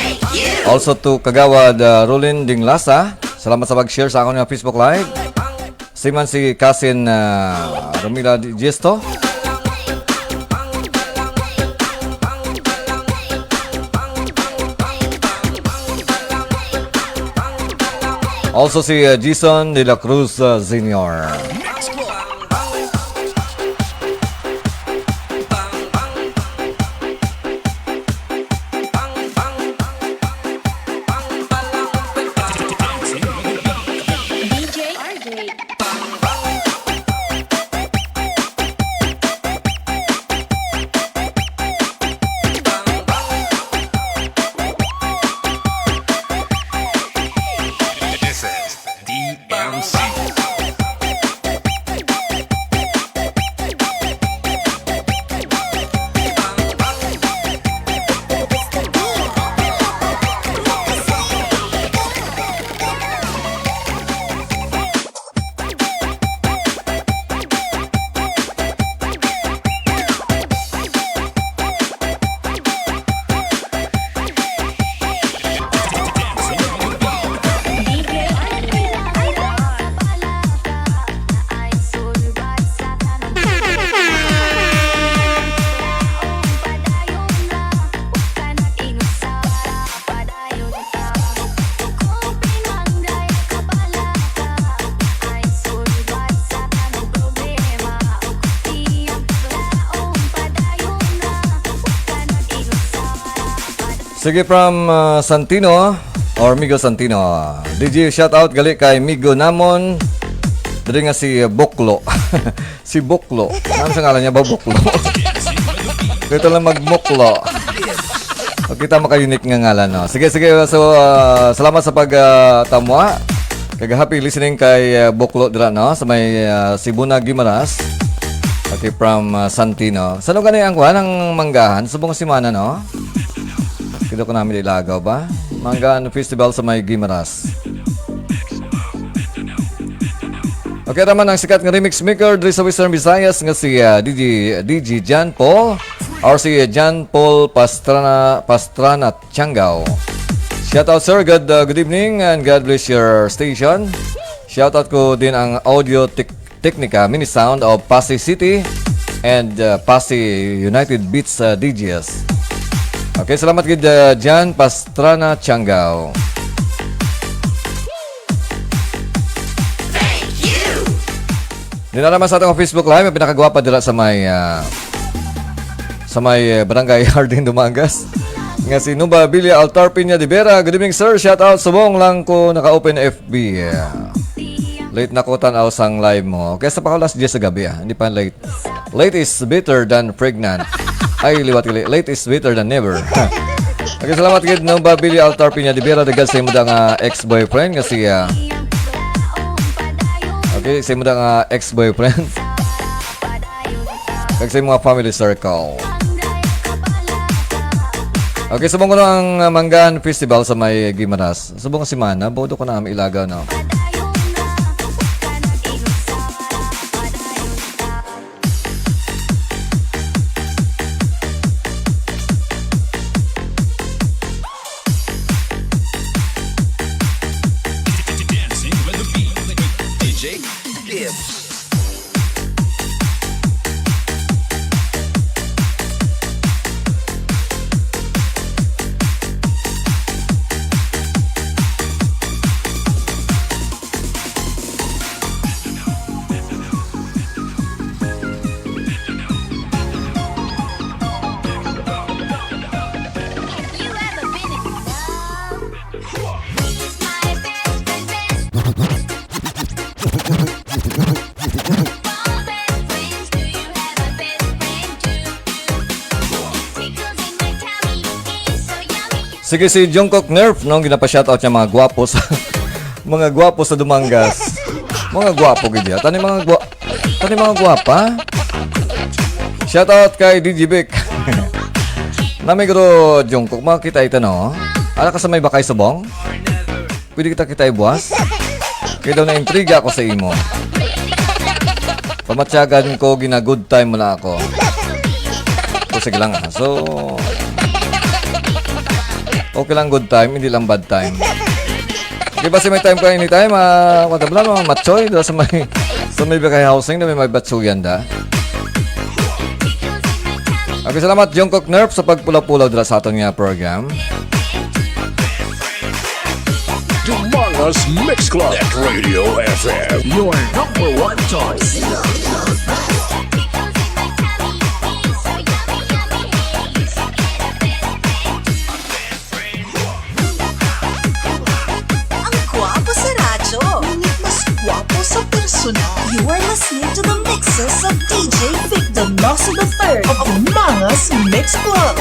Also to Kagawad, uh, Rolin Dinglasa, salamat sa pag-share sa akon nga Facebook Live. Si man si Kasin, uh, Romila Di-, Diesto. Also si, uh, Jason De La Cruz, uh, Senior. Sige, from, ah, Santino or Migo Santino. D J, shout out gali kay Migo namon. Diri nga si Buklo. Si Buklo. Ano sa ngalan niya ba, Buklo? Dito lang magmuklo. O, kita maka-unique nga ngalan, no? Sige, sige. So, ah, salamat sa pag, ah, tamwa. Kag happy listening kay, ah, Buklo dira, no? Sa may, ah, Sibuna, Guimaras. Okay, from, ah, Santino. Sano gani ang kuan, ang manggahan? Subong simana, no? Kidto ko namin ilagaw ba? Manggahan Festival sa may Guimaras. Okay, naman ang sikat nga remix maker diri sa Western Visayas nga si, ah, D J, D J John Paul or si John Paul Pastrana, Pastrana Tiangao. Shout out, sir. Good, uh, good evening and God bless your station. Shout out ko din ang Audio Tec-, Technica Mini Sound of Passi City and, uh, Passi United Beats, uh, D Js. Okay, salamat gid, uh, Jan Pastrana Tiangao. Dinala man sa atong Facebook Live, ang pinakagwapa dira sa may, ah, sa may, eh, Barangay Hardin Dumangas. Nga si Nuba Billy Altar Piña de Vera. Good evening, sir. Shout out. Subong lang ko naka-open F B. Yeah. Late na ko tan-aw sang live mo. Kaya sa pa ko alas diyes sa gabi, ah. Hindi pa late. Late is better than pregnant. Ay, liwat gali. Late is better than never. Okay, salamat gid, Nuba Billy Altar Piña de Vera, daghan sa imo da nga ex-boyfriend nga si, ah, okay, sa imo da nga ex-boyfriend. Kag sa imo nga family circle. Okay, subong ko na ang, ah, Manggahan Festival sa may Guimaras. Subong simana, bodo ko na ang ilaga, no? Dancing with the beat with D J Gibbs. Sige, si Jungkook Nerf, no, ginapa-shoutout niya mga gwapo sa, mga gwapo sa Dumangas. Mga gwapo gid ya. Tani mga gwa-, tani mga gwapa. Shoutout kay D J Vic. Nami guro Jungkook, makita ito, no? Ara ka sa may Bakay Subong? Pwede kita kitay buwas? Kaya daw na-intriga ako sa imo. Pamatyagan ko, gina-good time mo na ako. So, sige lang, ah. So, okay lang good time, hindi lang bad time. Di ba si may time ka anytime, ah, kung tabla, mga matsoy, dala sa may, sa may Bikay Housing na may, may batsuyan da. Okay, salamat, Jungkook Nerf, sa pagpulaw-pulaw dira sa aton nga program. Dumangas Mix Club at Radio F M, your number one choice. Ang gwapo sa radyo, ngunit mas gwapo sa personal. You are listening to the mixes of D J Vic Donoso the third of Dumangas Mix Club.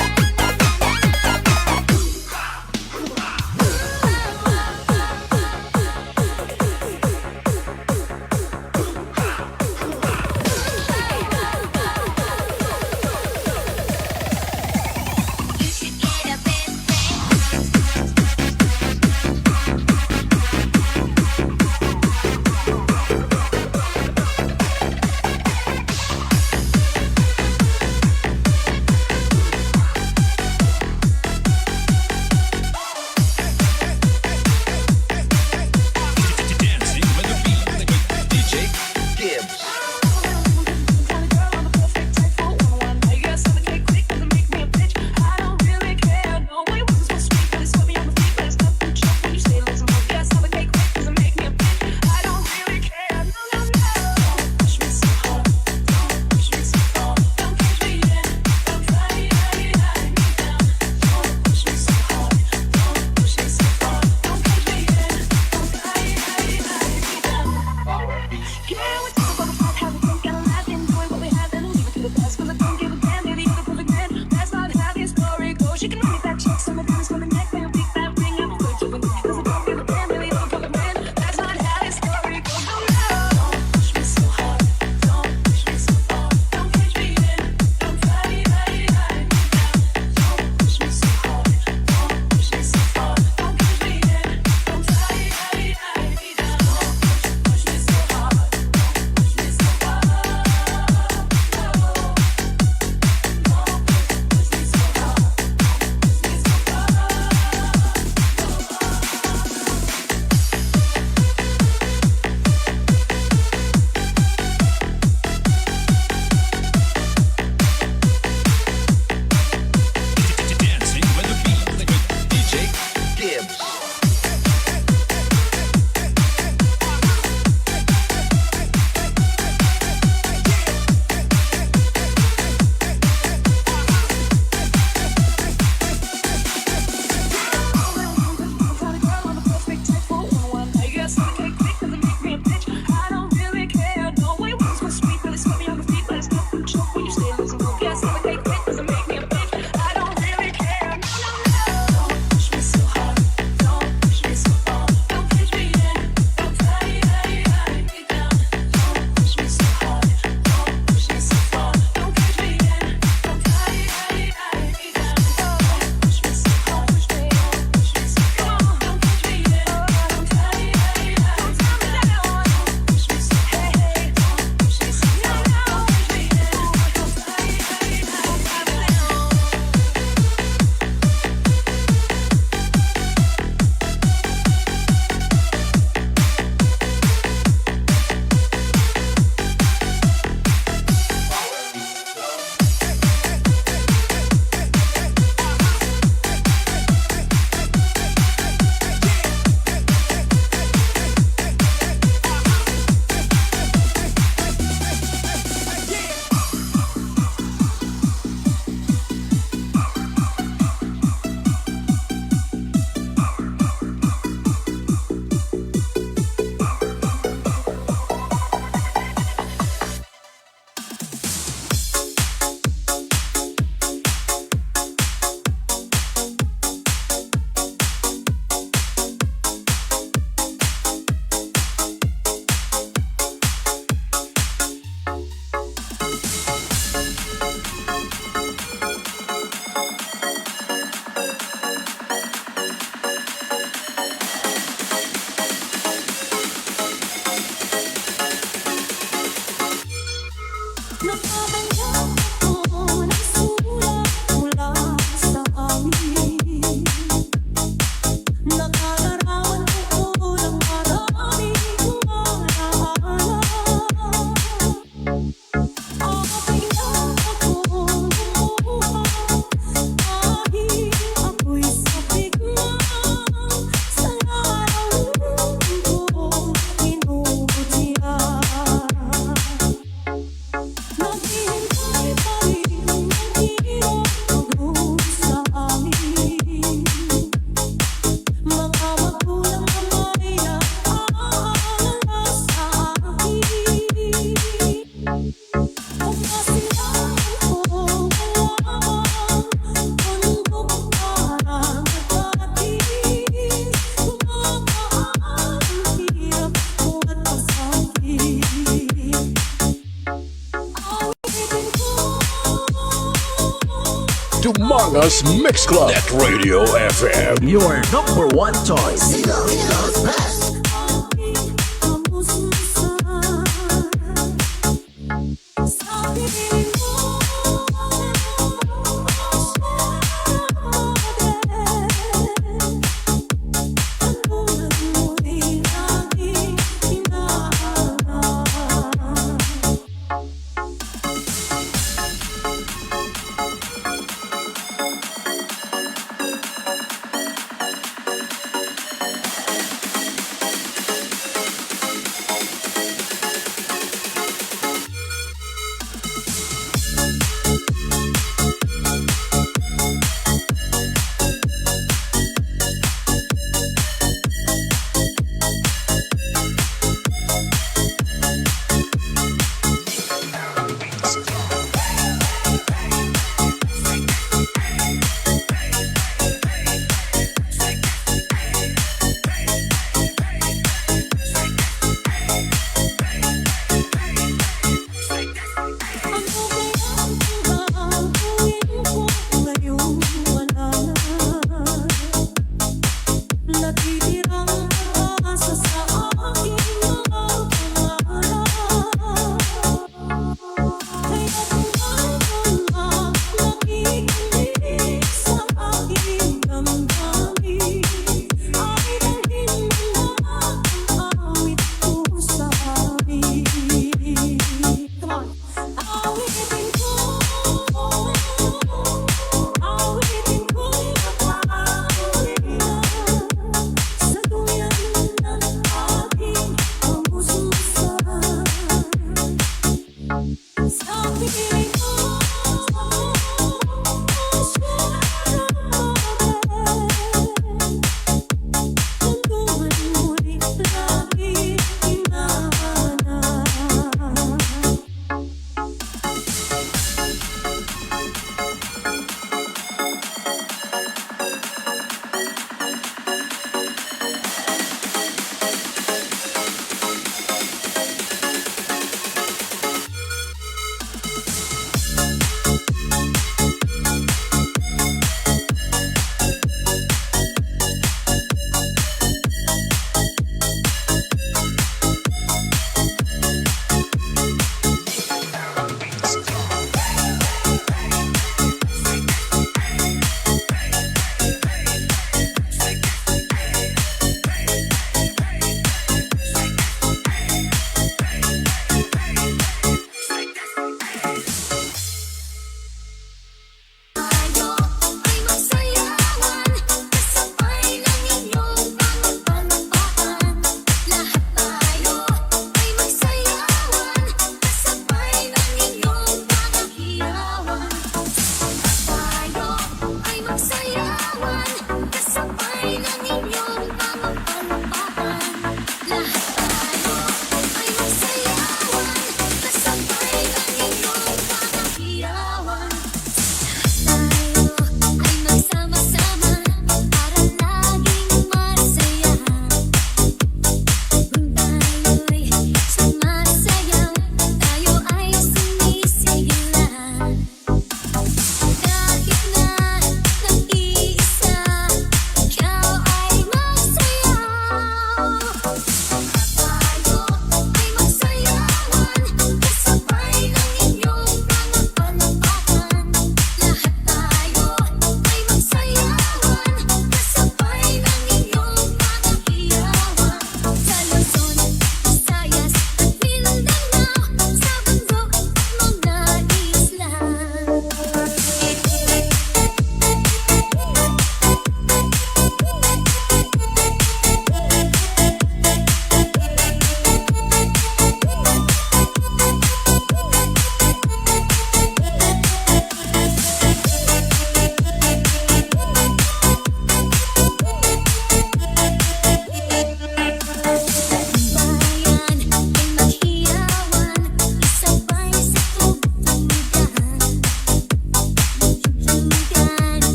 Dumangas Mix Club at Radio F M. Your number one choice.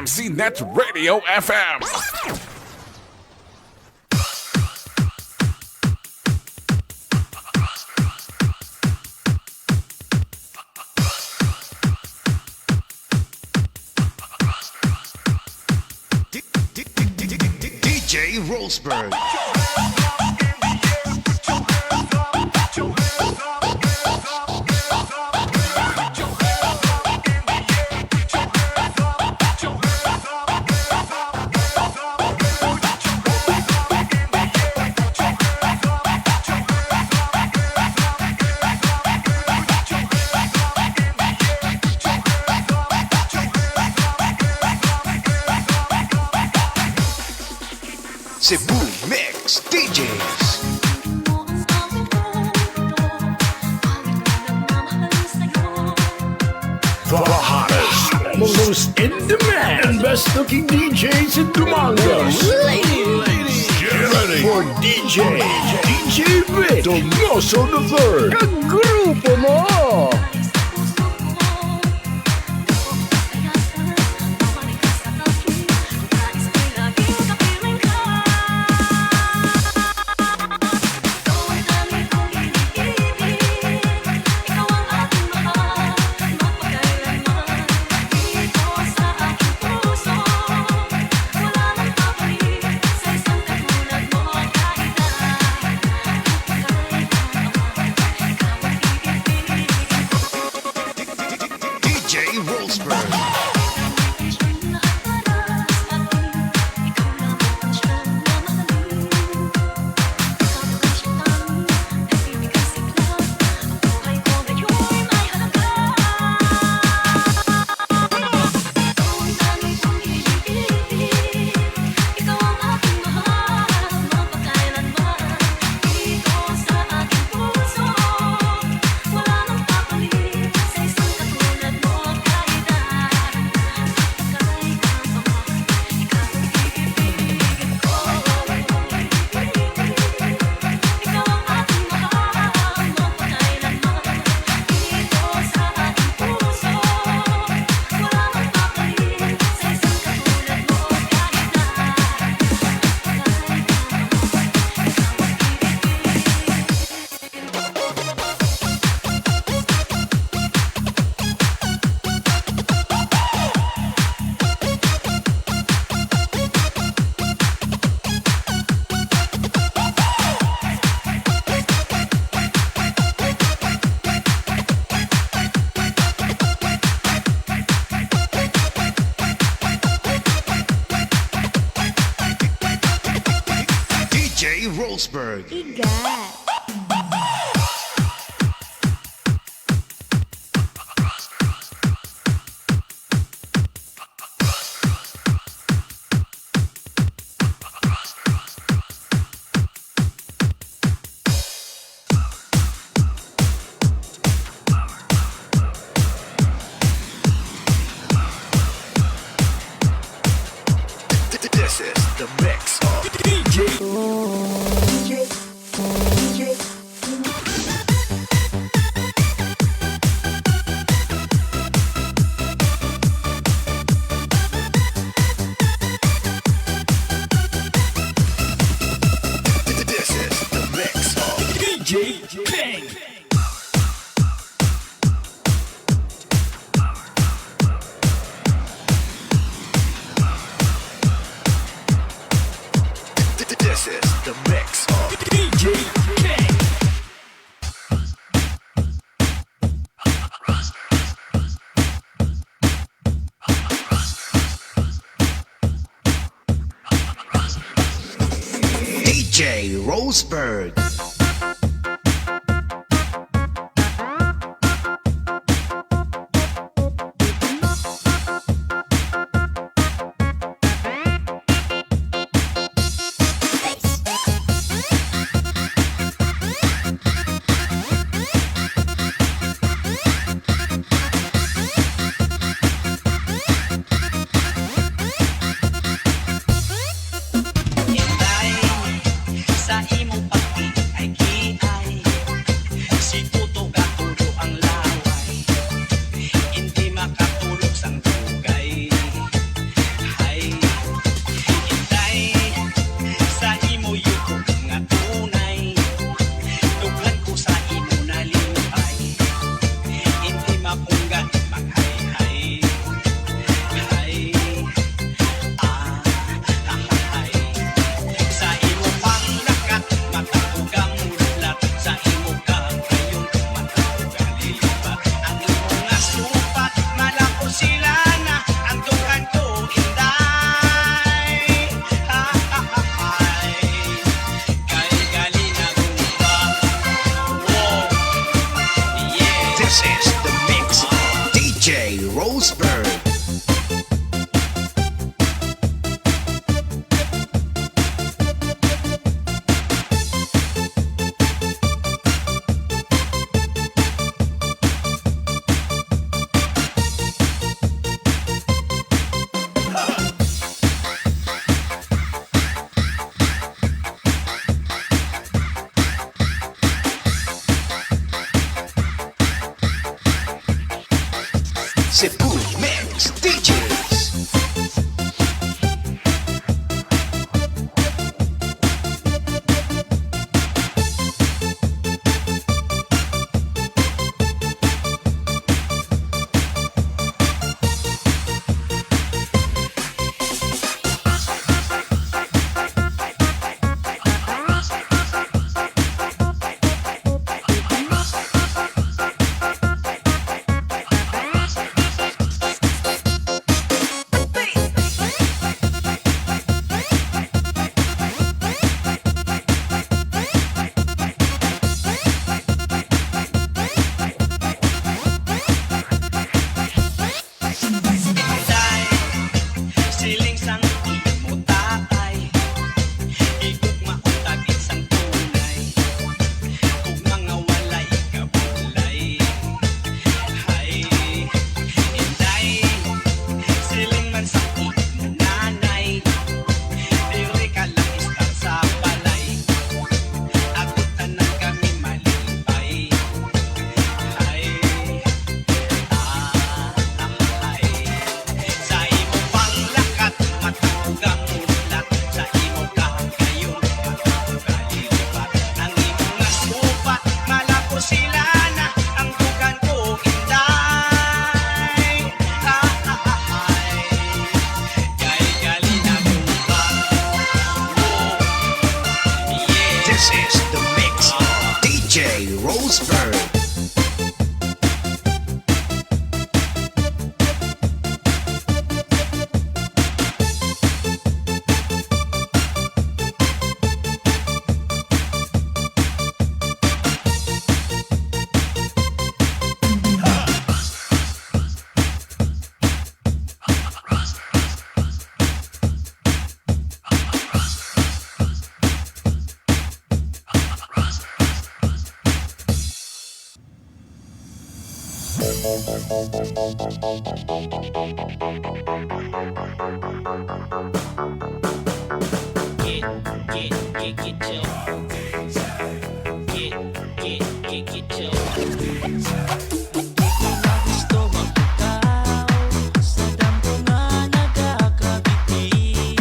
M C Net Radio F M. D J Rosberg. Cebu Mix D Js. The hottest, most in demand, and best looking D Js in Dumangas. Ladies, get ready for D J, D J Vic Donoso the third. Kag grupo mo. D J Rosberg. D J Rosberg. Igat. This is the mix of D J. This is the mix of D J Bang. This is the mix of D J Bang. D J Rosberg. Hintay sa imo pagtingin. Roseburg. Cebu Mix D Js. Siling sang imo tatay, igugma unta gid sang tunay, ug mga walay kabulay. Hay, Inday, siling man sang imo nanay, diri ka lang estar sa balay. Ako tanan kami malipay. Hay, ah, ah, hay. Sa imo panglakat, matag ang ulat. Sa imo kahangkayon, matag ang kalilipat. Ang imo nga supa, malapos sila na. Ang dugan ko, Inday. Ah, ah, ah, ay. Kay gali na tumba. Oh, yeah. This is the mix of D J Roseburg. Get, get, get, get your. Get, get, get, get your. Di ko na gusto magbutaw sa damgo nga nagakabitin.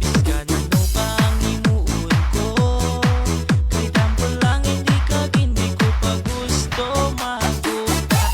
Bisan ano pa ang himuon ko, kay damgo lang, hindi ka, hindi ko pa gusto makuha.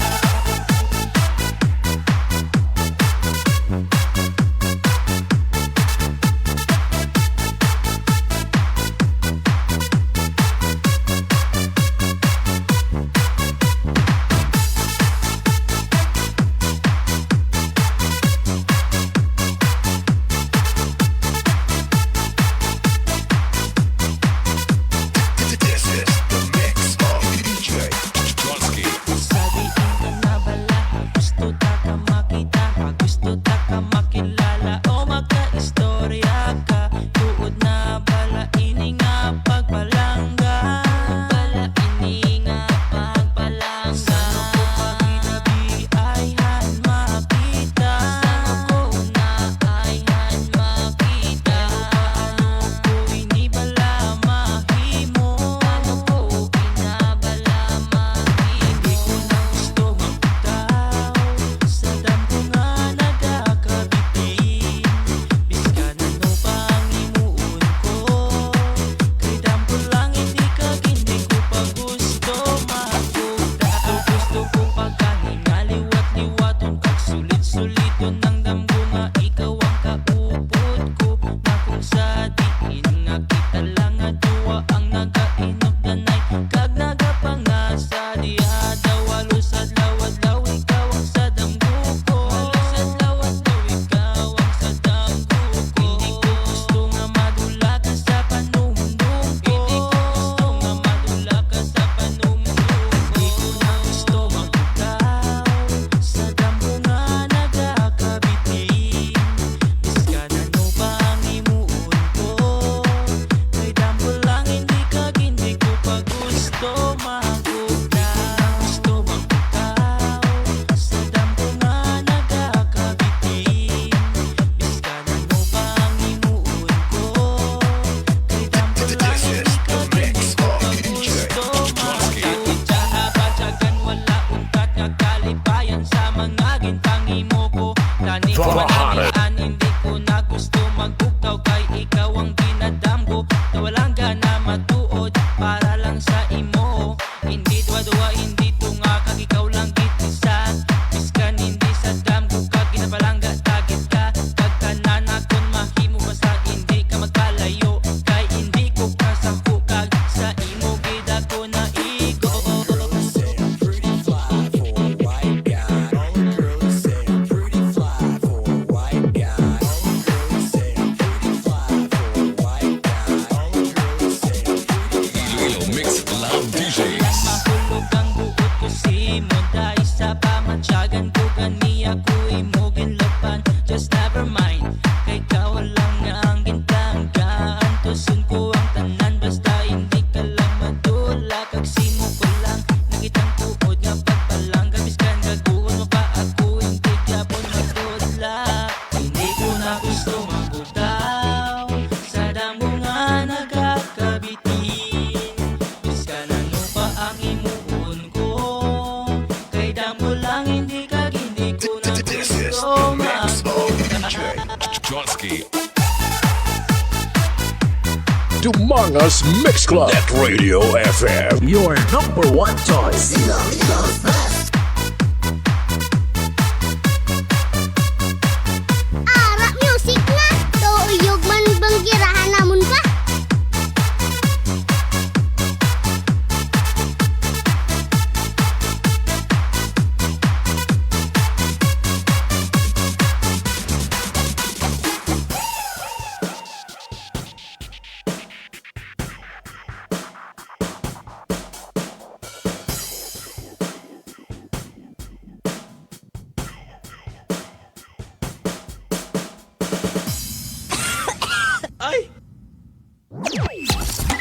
Sa mga ginpanghimo ko, tani ko Trabahanan. Nanian, hindi ko na gusto magbugtaw, kay ikaw ang ginadamgo. Nawala ang gana matuod, para lang sa imo. Hindi duwa-duwa, hindi tunga, kag ikaw lang gid isa. Biskan hindi sa damgo ka, ginapalangga tagit ka. Kag tanan akon mahimo, basta hindi ka magpalayo. Kay hindi ko kasako, kag sa imo gid ako naigo. Girls say I'm pretty fly for a white guy. All the girls say I'm pretty fly for a white guy. All the girls say I'm pretty fly for a white guy. All the girls say I'm pretty fly. Iloilo Mix Club D Js. Mahulog ang buot ko sa imo, dahil sa pamatyagan ko gani ako imo ginlopan. Just never mind, kay ikaw lang ang gintanggaan. Tuson ko ang tanan, basta hindi ka lang madula. Kag simo ko lang nakitang tuod nga pagpalangga, biskan gaguhon mo pa ako, hindi gyapon madula. Hindi ko na gusto magbutaw sa damo nga nagakabitin. Biskan ano pa ang himuon ko, kay damo lang hindi kag hindi ko na This is gusto the mix of magbutaw. D J Joski. Dumangas Mix Club at Radio F M. Your number one choice. Ara, music na. Tuyog man bang girahan namon ka? Ay!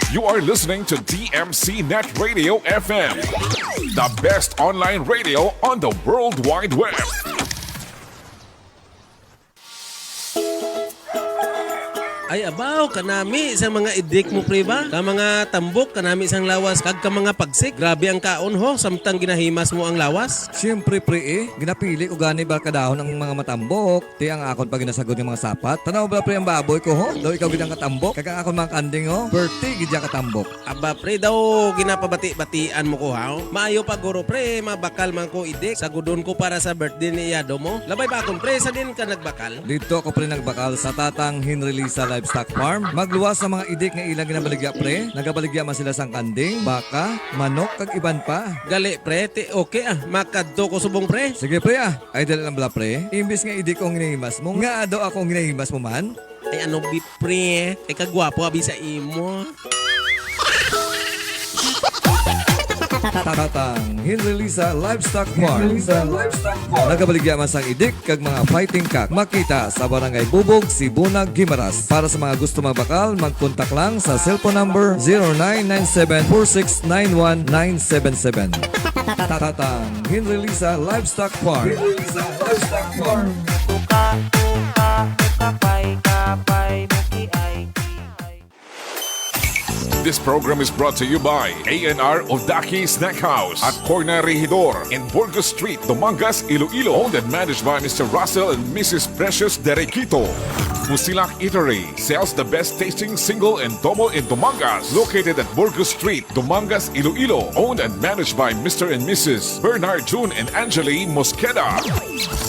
You are listening to D M C Net Radio F M, the best online radio on the World Wide Web. Ay, abaw, kanami sa mga idik mo, pre, ba? Ka mga tambok, kanami sang lawas, kag ka mga pagsik. Grabe ang kaon, ho, samtang ginahimas mo ang lawas. Siyempre, pre, eh. Ginapili ko gani barkadahon ang mga matambok. Ti ang akon pa ginasagod nga mga sapat. Tanaw ba, pre, ang baboy ko, ho? Daw ikaw gid ang katambok. Kag ang akon mga kanding, ho? Perti gid ya katambok. Aba, pre, daw ginapabati-batian mo ko, ha? Maayo pa, guro, pre, mabakal man ko idik. Sagudon ko para sa birthday ni Yado mo. Labay ba akon, pre, sa din ka nagbakal? Dito ako, pre, nagbakal sa Tatang Henry Lisa Livestock Farm. Magluwas sa mga idik nga ilang ginabaligya, pre. Nagabaligya man sila sang kanding, baka, manok, kag iban pa. Gali, pre, ti okay, ah. Makadto ko subong, pre. Sige, pre, ah. Ay, dali lang bala, pre. Imbis nga idik ko ang ginahimas mo, nga daw ako ang ginahimas mo man? Ay, ano, bi, pre? Ay, kagwapo, abi, sa imo. Tatang Henry Lisa Livestock Farm. Henry Lisa Livestock Farm. Nagabaligya man sang idik kag mga fighting cock. Makita sa Barangay Bubog, Sibunag, Guimaras. Para sa mga gusto magbakal, mag-contact lang sa cellphone number zero nine nine seven four six nine one nine seven seven. Tatang Henry Lisa Livestock Farm. Henry Lisa Livestock Farm. Tuka, tuka, ukapay, kapay, mukiay, kiay. This program is brought to you by A and R Odaki Snack House at Corner Regidor in Burgos Street, Dumangas, Iloilo. Owned and managed by Mister Russell and Missus Precious Derequito. Musilak Eatery sells the best tasting single and domo in Dumangas. Located at Burgos Street, Dumangas, Iloilo. Owned and managed by Mister and Missus Bernard June and Angeli Mosqueda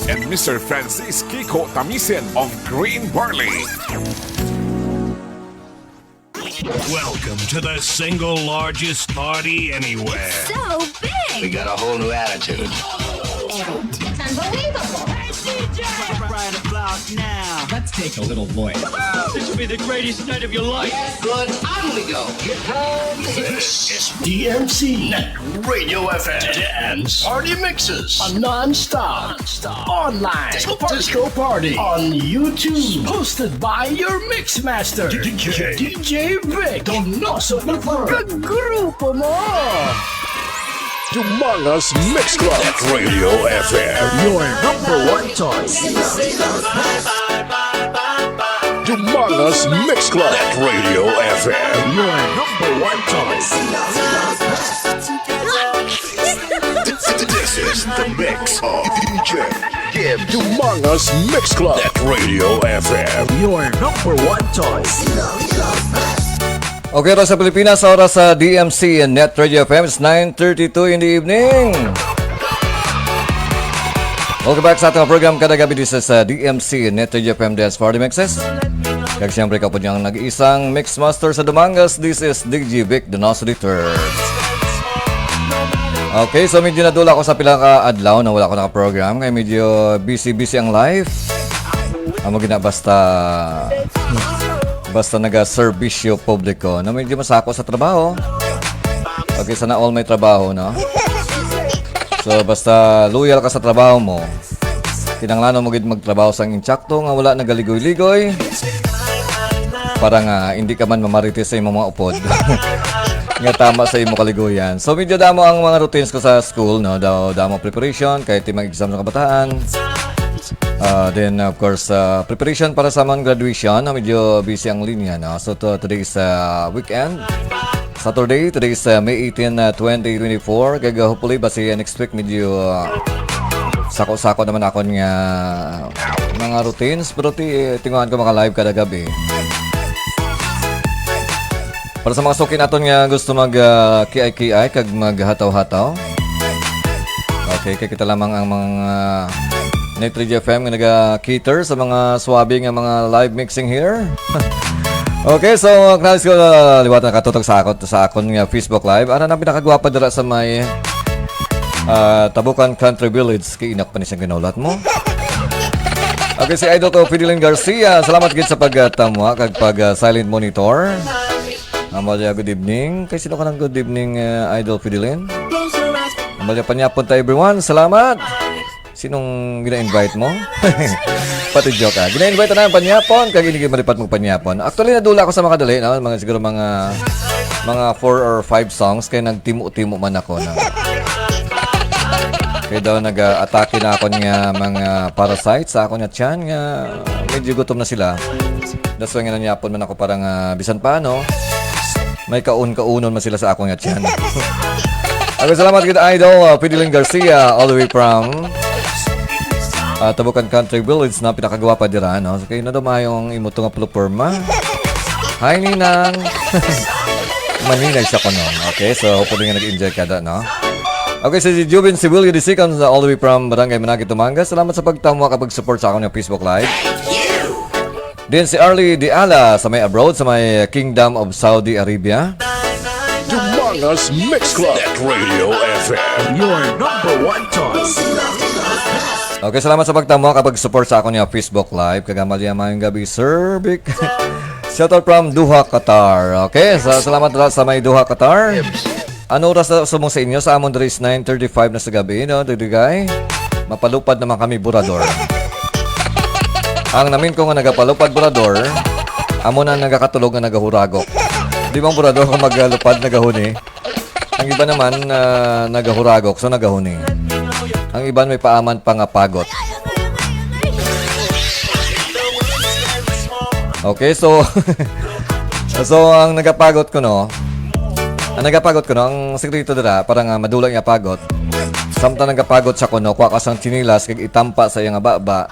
and Mister Francis Kiko Tamisen of Green Barley. Welcome to the single largest party anywhere. So big. We got a whole new attitude. It's unbelievable. Hey, D J! Right about now. Let's take a little look. This will be the greatest night of your life. Get good, on we go. This is D M C Network Radio F M. Dance Party Mixes. A non-stop, non-stop online disco party, disco party on YouTube. Hosted by your mix master, D J, D J Vic Donoso the third. Kagrupo mo! Dumangas Mix Club at Radio F M. Your number one choice. Dumangas Mix Club at Radio F M. Your number one choice. This is The mix of D J Gibbs. Dumangas Mix Club at Radio F M. Your number one choice. Okay, oras sa Pilipinas, sa oras sa D M C Net Radio F M, it's nine thirty-two in the evening. Welcome back sa ating program kada gabi dito sa D M C Net Radio F M Dance Party Mixes. Kag siyempre, kapod niyang nag-iisang mix master sa Dumangas, this is D J Vic Donoso the third. Okay, so medyo nadula ako sa pila ka adlaw na wala ko naka-program. Kaya medyo busy-busy ang life. Amo gina basta basta naga-serbisyo publiko na medyo masako sa trabaho. Okay, sana all may trabaho, no? So, basta loyal ka sa trabaho mo, kinahanglan mo gid magtrabaho sang insakto nga wala nagaligoy-ligoy para nga hindi ka man mamarites sa imong mga upod nga tama sa imong kaligoyan. So, medyo damo ang mga routines ko sa school, no? Daw damo preparation kay timang exam sa kabataan. Uh, then, of course, uh, preparation para sa among graduation, no? Medyo busy ang linya, no? So, to, today is uh, weekend. Saturday, today is uh, May eighteen, uh, twenty twenty-four. Kag uh, hopefully, basi uh, next week, medyo uh, sako-sako naman akon nga mga routines. Pero ti, tinguhan ko maka-live kada gabi. Para sa mga suki naton nga gusto mag uh, kiay-kiay kag maghataw-hataw. Okay, kay kita lamang ang mga Net Radio F M nga naga-cater sa mga swabe nga mga live mixing here. Okay, so acknowledge ko uh, liwat nakatutok sa akon sa akon nga Facebook Live. Ara na pinakagwapa dira sa may uh, Tabukan Country Village. Kay inak pa ni siyang ginaulat mo. Okay, si Idol ko, Fidelin Garcia. Salamat gid sa pagtamwa kag pag uh, silent monitor. Amalia, good evening. Kay sino ka ng good evening, uh, Idol Fidelin? Amalia, panyapon ta everyone. Salamat. Sinong gina-invite mo? Pati joke ah. Gina-invite na ang panyapon. Kag hindi malipad mo panyapon. Actually, nadula ako sa makadali. No? Mga, siguro mga mga four or five songs. Kaya nagtimo-timo man ako. No? Kaya daw nag-atake na ako niya mga parasite sa ako niya tiyan nga medyo gutom na sila. That's why nga nanyapon man ako para nga bisan paano may kaun-kaunon man sila sa ako nga tiyan. Okay, salamat gid Idol uh, Fidelin Garcia all the way from uh, Tabukan Country Village na pinakagwapa dira, no? So, kayo na daw maayong imo to nga pulupurma. Hi, Ninang! Maninay siya ko nun. Okay, so hopefully nga nag-enjoy ka da, no? Okay, si Jubin Sibilio the second, uh, all the way from Barangay Managit, Tumangas. Salamat sa pagtamwa kag pag-support sa akong Facebook Live. Then si Arlie Diala sa may abroad, sa may Kingdom of Saudi Arabia. Dumangas Mix Club at Radio F M. Your number one choice. Okay, salamat sa pagtamwa kag pag-support sa akong Facebook Live. Kagamal niya mayong gabi, Sir Vic. Shout out from Doha, Qatar. Okay, so salamat ra sa may Doha, Qatar. Ano oras na subong sa inyo? Sa amon diri is nine thirty-five na sa gabi, no? Diri kay mapalupad naman kami, burador. Ang namin ko nga nagapalupad, burador, amo na nagakatulog nga nagahuragok. Di bang burador kung magalupad, nagahuni? Ang iba naman, ah, nagahuragok, so nagahuni. Ang iban may paaman pa nga pagot. Okay, so so ang nagapagot ko no, ang nagapagot ko no, ang sekreto dira para nga madula niya pagot. Samtang nagapagot siya kuno, kuha ka sang chinilas kag itampa sa iyang baba.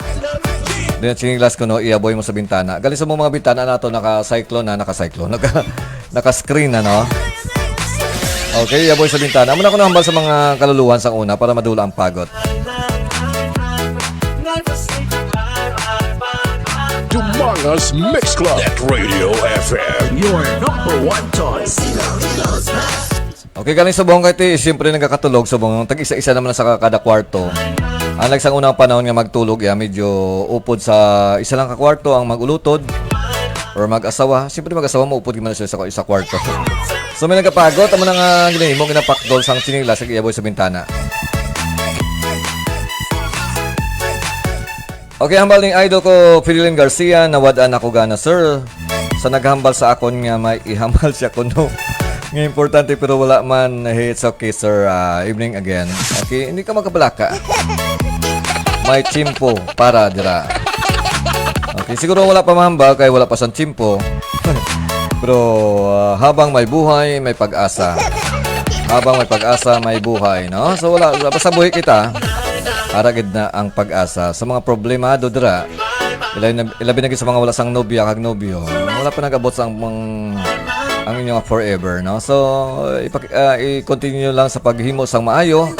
Then ang chinilas kuno iyaboy mo sa bintana. Gali sa mga bintana nato naka-cyclone na, naka-cyclone, naka naka-screen na no. Okay, iyaboy sa bintana. Muna ko nahambal sa mga kaluluhan sang una para madula ang pagot. Dumangas Mix Club at Radio F M. Your number one choice. Okay, galing subong kay ti, siyempre nagakatulog subong tag isa-isa naman sa kada kwarto. Unlike sa unang panahon nga magtulog ya, medyo upod sa isa lang ka kwarto ang mag-ulutod or mag-asawa. Siyempre mag-asawa mo upod man sila sa isa kwarto. So may nagapagot, amo na nga ginahimo, ginapakdol sang chinilas sa iyaboy sa bintana. Okay, hambal ning idol ko, Fidelin Garcia, nawad-an ako gana, sir. Sa naghambal sa akon nga may ihambal siya kuno. Nga importante pero wala man. Hey, it's okay, sir. Ah, evening again. Okay, hindi ka magkabalaka. May tiyempo para dira. Okay, siguro wala pa mahambal kay wala pa sang tiyempo. Pero ah, habang may buhay, may pag-asa. Habang may pag-asa, may buhay, no? So wala, basta buhi kita. ara gid na ang pag-asa. Sa mga problemado dira, ilabi na, ilabi na gid sa mga wala sang nobya kag nobyo, wala pa nag-abot sa ang, ang inyong forever, no? So, ipak-, ah, i-continue lang sa paghimo sang maayo,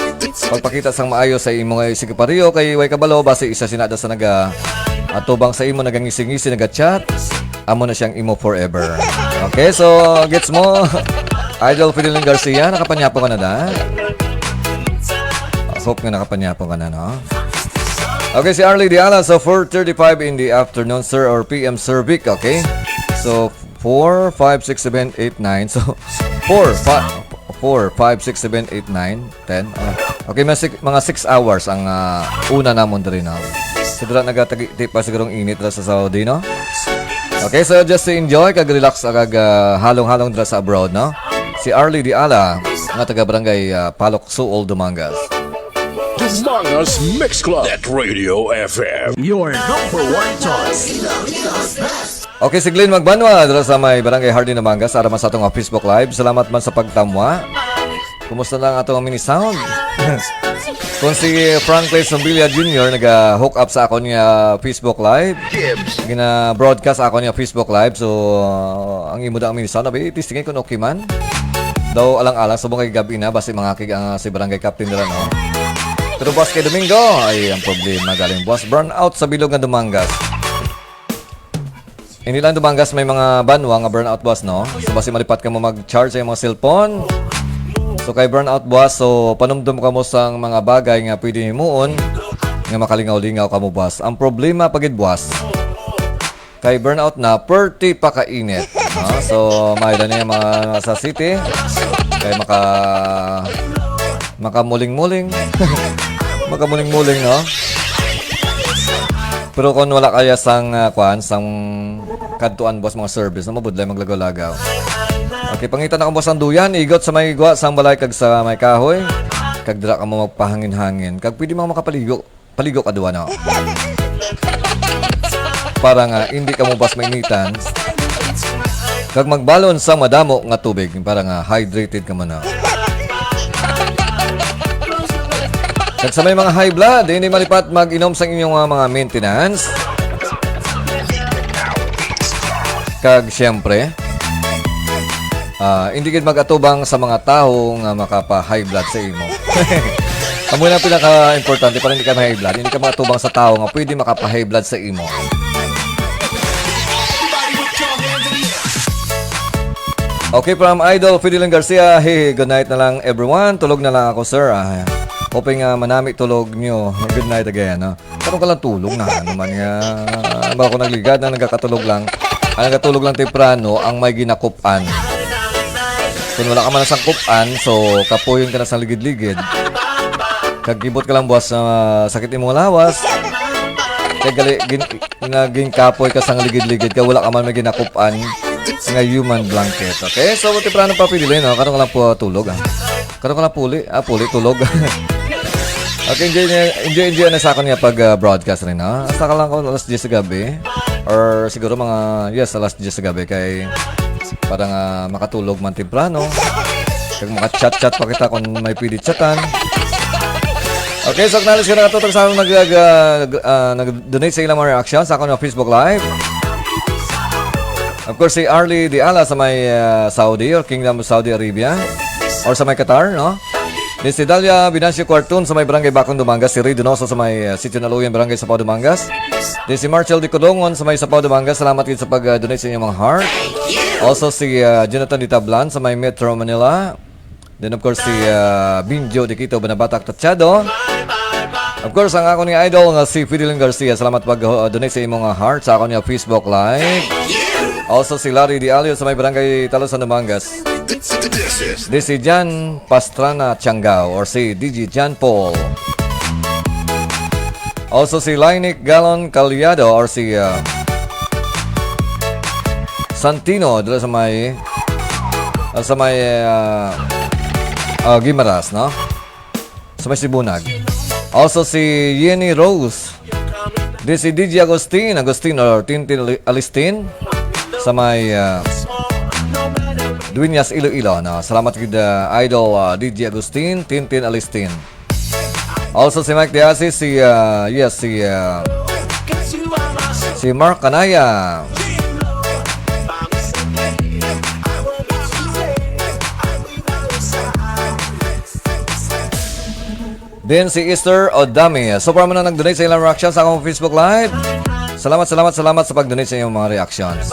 pagpakita sang maayo sa imo nga isigkapareho, kay way kabalo, basi isa sina da sa naga-, atubang sa imo, nagangisi-ngisi, naga-chat, amo na siyang imo forever. Okay, so, gets mo? Idol Fideline Garcia, nakapanyapo ka na da? Hope nga nakapanyapo ka na, no? Okay, si Arlie Diala, so four thirty-five in the afternoon, sir, or P M, Sir Vic, okay? So, four, five, six, seven, eight, nine. So, four, fa-, four, five, six, seven, eight, nine, ten. Ah, okay, mga six, mga six hours ang, ah, una namon diri, no? So, dira nagatagiti pa sigurong init dira sa Saudi, no? Okay, so just to enjoy, kag relax, kag, ah, halong-halong dira sa abroad, no? Si Arlie Diala, nga taga Barangay, ah, Palok Suol, Dumangas. Dumangas Mix Club at Radio F M. Your number one choice. Okay, si Glenn Magbanwa, dira sa may Barangay Hardin, Dumangas, ara man sa atong, ah, Facebook Live. Salamat man sa pagtamwa. Kumusta na ang atong mini sound? Kung si Franklin Sombilia Junior naga-hook up sa akon nga Facebook Live, gina-broadcast sa akon nga Facebook Live. So, uh, ang imo da ang mini sound, abi, testingin kung okay man. Daw alang-alang subong kay gab-i na, basi mangakig ang, uh, si Barangay Captain nila, no? Pero buwas kay Domingo, ay, ang problema galing buwas. Brownout sa bilog nga Dumangas. Hindi lang Dumangas may mga banwa nga brownout, buwas, no? So, basi malipat ka mo mag-charge sa imong cellphone. So, kay brownout, buwas, so panumdom ka mo sang mga bagay nga pwede himuon nga makalingaw-lingaw ka mo, buwas. Ang problema pa gid, buwas, kay brownout na, perti pa ka init, no? So, may na niya mga sa city. Kay maka-, makamuling-muling. Makamuling-muling, no? Pero kung wala kaya sang, ah, kwan, sang kadtuan, buwas, mga service, no, mabudlay maglagaw-lagaw. Okay, pangitan ako, buwas, ang duyan, igot sa may igwa, sang balay, kag sa may kahoy, kag dira ka mo magpahangin-hangin, kag pwede mo makapaligo, paligo ka duwa, no? Para nga hindi ka mo bas mainitan, kag magbalon sa madamo nga tubig para nga hydrated ka man, no? Kag sa may mga high blood, hindi malipat mag-inom sa inyong mga, mga maintenance. Kag siyempre, ah, hindi gid mag-atubang sa mga tawo nga makapa-high blood sa imo. Amo na pinaka-importante para hindi ka ma-high blood. Hindi ka mag-atubang sa tawo nga pwede makapa-high blood sa imo. Okay, from Idol Fideline Garcia, hey, good night na lang, everyone. Tulog na lang ako, sir. Ah, hoping, ah, manami tulog nyo. Good night again, no? Karon ka lang tulog na, ano man nga. Ba ako nagligad na nagakatulog lang. Ang nagatulog lang temprano, ang may ginakup-an. Kung wala ka man sa kup-an, so kapuyon ka na sa ligid-ligid. Kag gibot ka lang, buwas, sa sakit imong lawas. Kay gali, gin-, nga ginkapoy ka sang ligid-ligid, kay wala ka man may ginakup-an nga human blanket. Okay, so temprano pa pili, no? Karon ka lang po tulog, ah. Karon ka lang puli, ah, puli, tulog. Okay, enjoy, enjoy, enjoy na sa akon nga pag, ah, broadcast rin, ha? Sa ka lang ko alas diyes sa gabi. Or siguro mga, yes, alas diyes sa gabi kay para nga makatulog man temprano. Kag maka-chat-chat pa kita kung may pwede chatan. Okay, so acknowledge ko na katutok sa akong nag-, nag-, ah, nag-donate sa ilang mga reaction sa akong Facebook Live. Of course, si Arlie Diala sa may, ah, Saudi or Kingdom of Saudi Arabia or sa may Qatar, no? Ni si Dalia Binacio Cuarton sa may Barangay Bacong, Dumangas, si Ray Donoso sa may, ah, Sitio Naluyan, Barangay Sapaw, Dumangas. Ni si Marcel Di Codongon sa may Sapaw, Dumangas. Salamat gid sa pag, ah, donate sa inyong mga heart. Also si, ah, Jonathan Di Tablan sa may Metro Manila. Then, of course, si, ah, Binjo Di Quito Banabatak Tachado. Of course, ang akon nga idol nga si Fideline Garcia. Salamat pag, uh, donate sa imong, uh, heart sa akon nga Facebook Live. Also, si Larry Di Alio sa may Barangay Talusan, Dumangas. This is Jan Pastrana Tiangao or si D J Jan Paul. Also, si Lainic Galon Caliado or si, uh, Santino dito sa may, uh, sa may, uh, uh, Guimaras, no? Sa may Sibunag. Also, si Yenny Rose. Di si D J Agustin, Agustin or Tintin Ali-, Alistin. Sa may, ah, Dueñas, Iloilo, no? Salamat gid, ah, Idol, ah, D J Agustin, Tintin Alistin. Also si Mike Diasi, si, ah, yes, si, ah, si Mark Canaya. Then si Easter Odami. So far mo na nag-donate sa ilang reaction sa akong Facebook Live. Salamat, salamat, salamat sa pag-donate sa inyong mga reactions.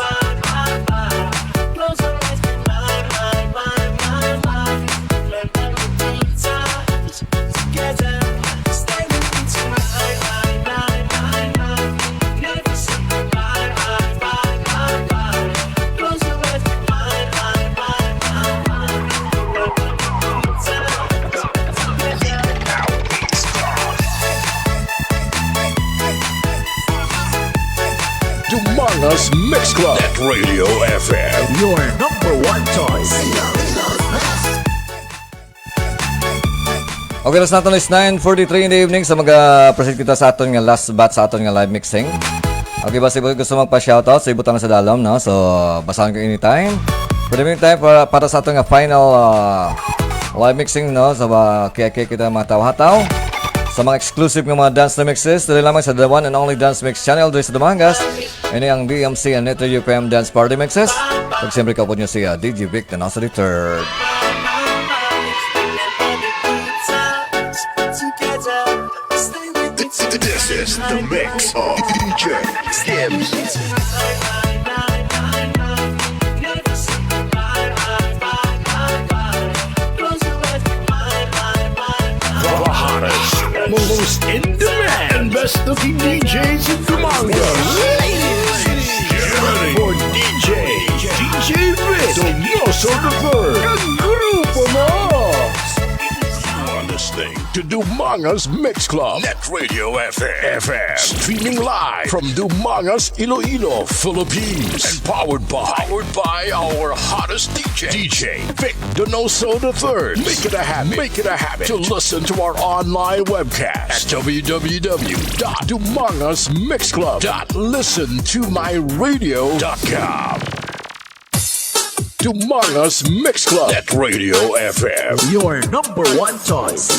Dumangas Mix Club at Radio F M. Your number one choice. Okay, oras naton is nine forty-three in the evening. So, mag-proceed kita sa aton nga last batch sa aton nga live mixing. Okay, basta gusto magpa-shoutout, so ibutang na sa dalom, no? So, basahan ko anytime. For the meantime, para, para sa aton nga final, ah, live mixing, no? So, ba, kaya, kaya kita mga tawhataw. Sa mga exclusive nga mga dance remixes, dali lamang sa The One and Only Dance Mix Channel diri sa Dumangas. Ini ang D M C and Net Radio F M Dance Party Mixes. Pag siyempre, kaupod niyo si, ah, D J Vic, the Nasa the Third. This is the mix of D J Gibbs. The hottest, most in demand, best looking D Js in Dumangas. Get ready for D J, D J Vic, Donoso the Third, kag grupo mo. You are listening to Dumangas Mix Club, Net Radio F M, F M. Streaming live from Dumangas, Iloilo, Philippines. And powered by, powered by our hottest D J, D J Vic Donoso the Third. Make it a habit, make it a habit to listen to our online webcast at W W W dot dumangas mix club dot listen to my radio dot com. Dumangas Mix Club at Radio F M. Your number one choice.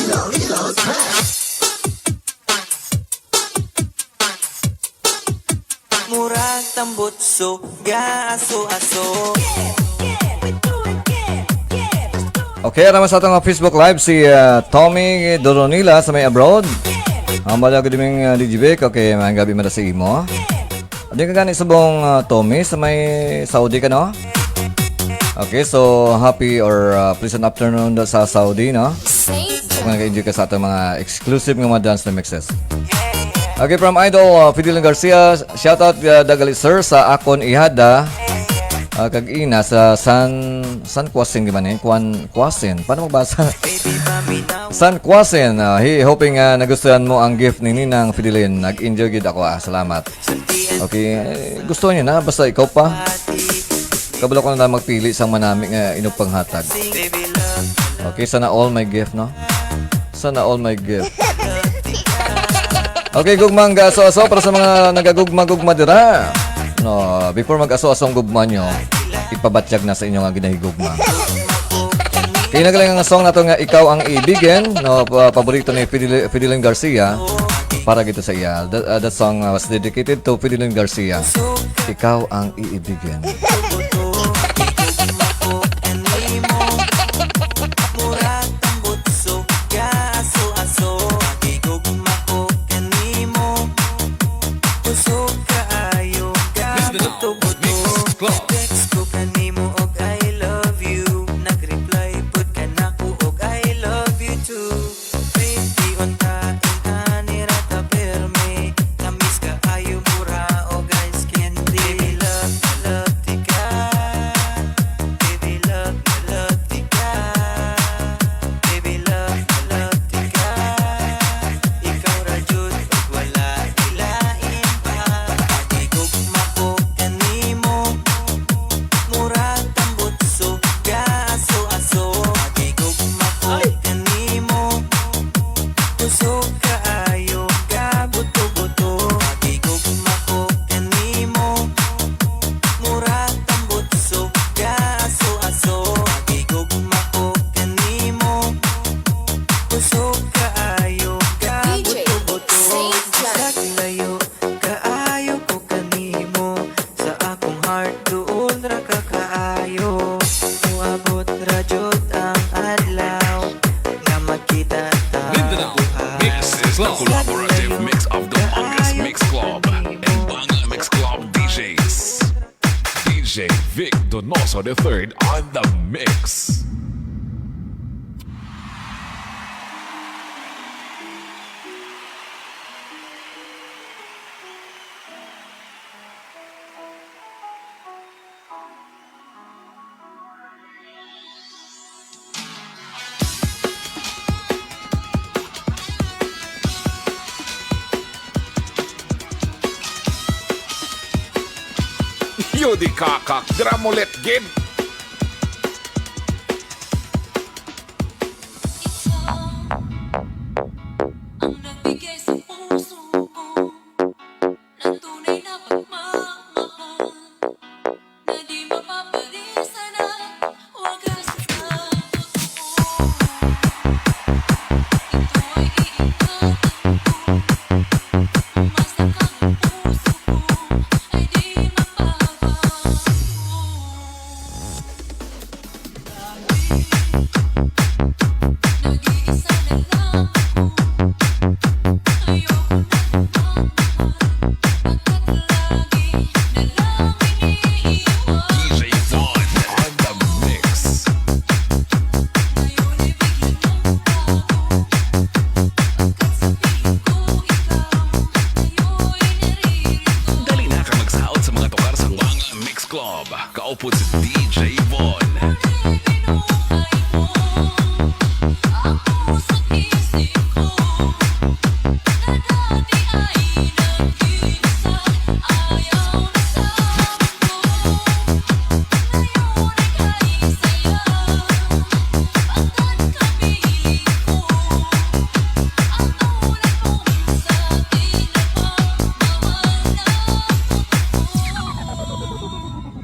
Murag tambutso, gaaso-aso. Okay, ara man sa atong Facebook Live si, ah, Tommy Doronila sa may abroad. Ang bala ko diming, ah, D J Vic. Okay, maayong gabi man sa imo. Di ka gani subong, ah, Tommy, sa may Saudi ka, no? Okay, so happy or, ah, pleasant afternoon do sa Saudi, no? Kung nag-enjoy ka sa atong mga exclusive nga mga dance na mixes. Okay, from Idol, uh, Fidelin Garcia, shout out, uh, dagali, sir, sa akon ihada, uh, kag ina sa San, San Quasin, di ba ni? Kwan, Quasin. Paano magbasa? San Quasin. Uh, he, hoping, uh, nagustuhan mo ang gift ni Ninang Fidelin. Nag-enjoy gid ako, ah. Salamat. Okay, eh, gusto niya na, basta ikaw pa. Kabalo ko na lang magpili sang manami nga inugpang hatag. Okay, sana all my gift, no? Sana all my gift. Okay, gugmang gaaso-aso para sa mga nagagugma-gugma dira. No, before mag-aso-aso ang gugma nyo, ipabatyag na sa inyo nga ginahigugma. Kaya nagaling ang song nato nga Ikaw ang Iibigin, no, pa- paborito ni Fidel- Fidelin Garcia para gito sa iya. That, uh, that song, uh, was dedicated to Fidelin Garcia. Ikaw ang iibigin. Kusog kaayo ka buto-buto. Text ko kanimo og I love you. Nag-reply pud ka nako og I love you too. Baby, unta ing ani ra ta permi. Tamis kaayo mura og ice candy. Baby, love, love, tika. Donoso the third on the mix. Yo, di kakak, dira mo let gid. Ikaw ang nagbigay sa puso ko ng tunay na pagmamahal na di mapapalisan ang wagas na totoo. Ito ay iingatan ko, mas nakakang puso ko ay di mapabago. Nag-iisa na lang ako. Ayoko na magmahal, pagkat lagi na lang iniiwan. D J Don on the mix. Ngayon ay bigla nang bago, pagkat sa piling ko ikaw, ngayon ay naririnig ko. Dali na ka magsaot sa mga tukar sa Wanga Mix Club. Kaupod si D J Von.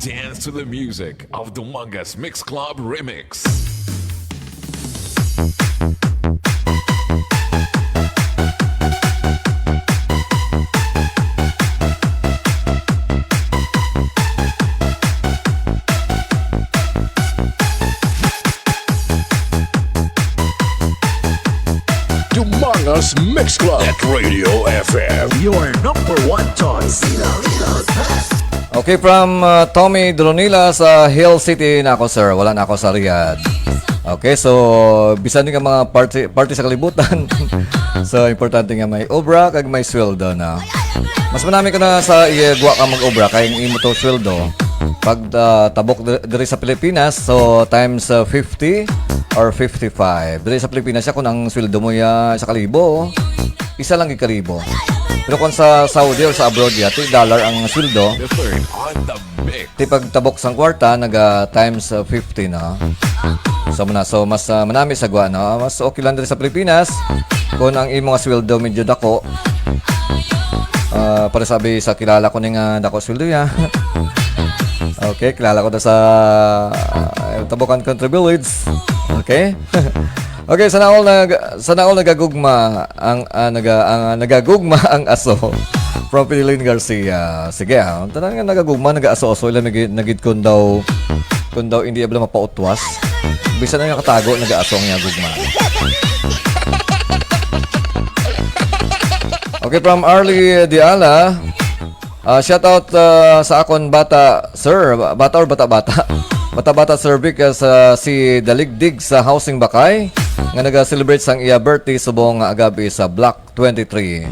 Dance to the music of Dumangas Mix Club Remix. Dumangas Mix Club at Radio F M, your number one choice. Okay, from, uh, Tommy Dronila sa Hill City na ako, sir. Wala na ako sa Riyadh. Okay, so, bisan nga mga party, party sa kalibutan. So, importante nga may obra kag may sweldo na. Mas manami ko na sa iya gwa ka mag-obra kay ang imo to sweldo. Pag, ah, tabok di-, diri sa Pilipinas, so times, ah, fifty or fifty-five. Diri sa Pilipinas, ya, kung ang sweldo mo ya isa ka libo, isa lang gid ka libo. Pero kung sa Saudi or sa abroad, ya, ti dollar ang sweldo. The third on the mix. Ti pagtabok sang kwarta, naga times, uh, fifty na. So, muna, so, mas, uh, manami sa gwa, no? Mas okay lang diri sa Pilipinas kung ang imo nga sweldo medyo dako. Uh, para sabi sa kilala ko ni nga dako sweldo ya. Okay, kilala ko na sa, uh, Tabukan Country Village. Okay? Okay, sana all nag-, sana all nagagugma ang, ah, naga-, ang, ah, nagagugma ang aso. From Pilin Garcia. Sige, ah, ang tanan nga nagagugma, nag-aaso-aso, ila nag-, nagid kun daw, kun daw hindi abla mapautwas. Bisan na yung katago, nag-aaso ang iyang gugma. Okay, from Arlie Diala. Ah, shout out, ah, sa akon bata, sir, ba-, bata or bata-bata? Bata-bata, Sir Vic, ah, sa si Daligdig sa Housing Bakay, nga naga-celebrate sang iya birthday subong nga agabi sa Block twenty-three.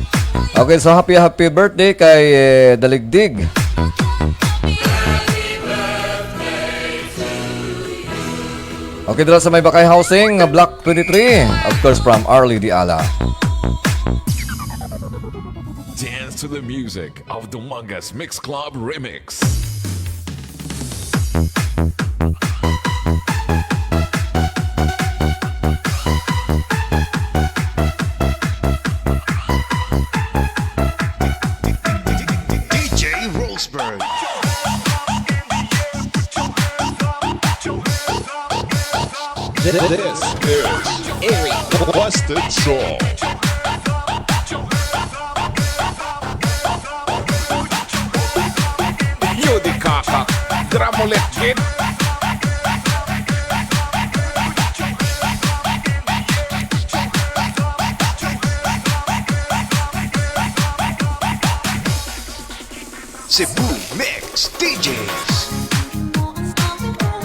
Okay, so happy, happy birthday kay, eh, Daligdig. Okay, dira sa may Bakay Housing, nga Block twenty-three. Of course, from Arlie Diala. Dance to the music of Dumangas Mix Club Remix. D J Roseberg. This is Eric Busted Song. Yo, di kaka, dira mo let gid. Cebu Mix D Js.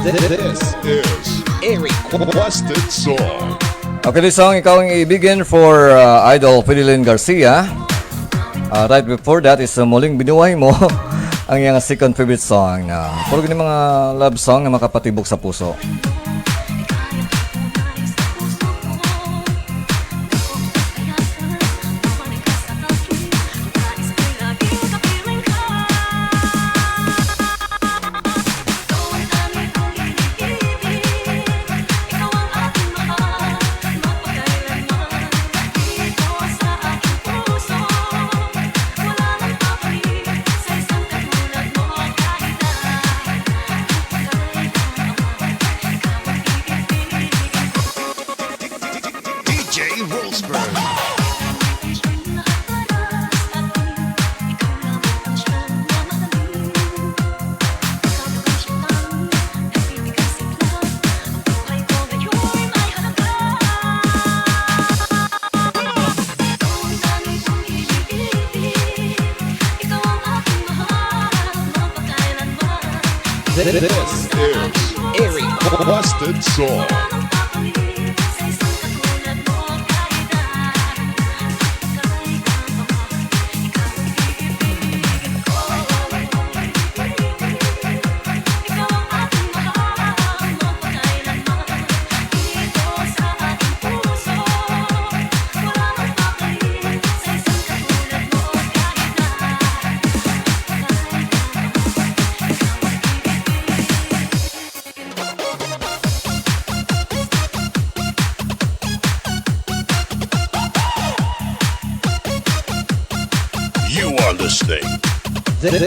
This is a requested song. Okay, this song, Ikaw ang Ibigin for, uh, Idol Fidelin Garcia. Uh, right before that is, uh, Muling Binuhay Mo, ang iyang second favorite song. Uh, puro gini mga love song nga makapatibok sa puso. D J Rosberg. This is a requested song. You are listening. This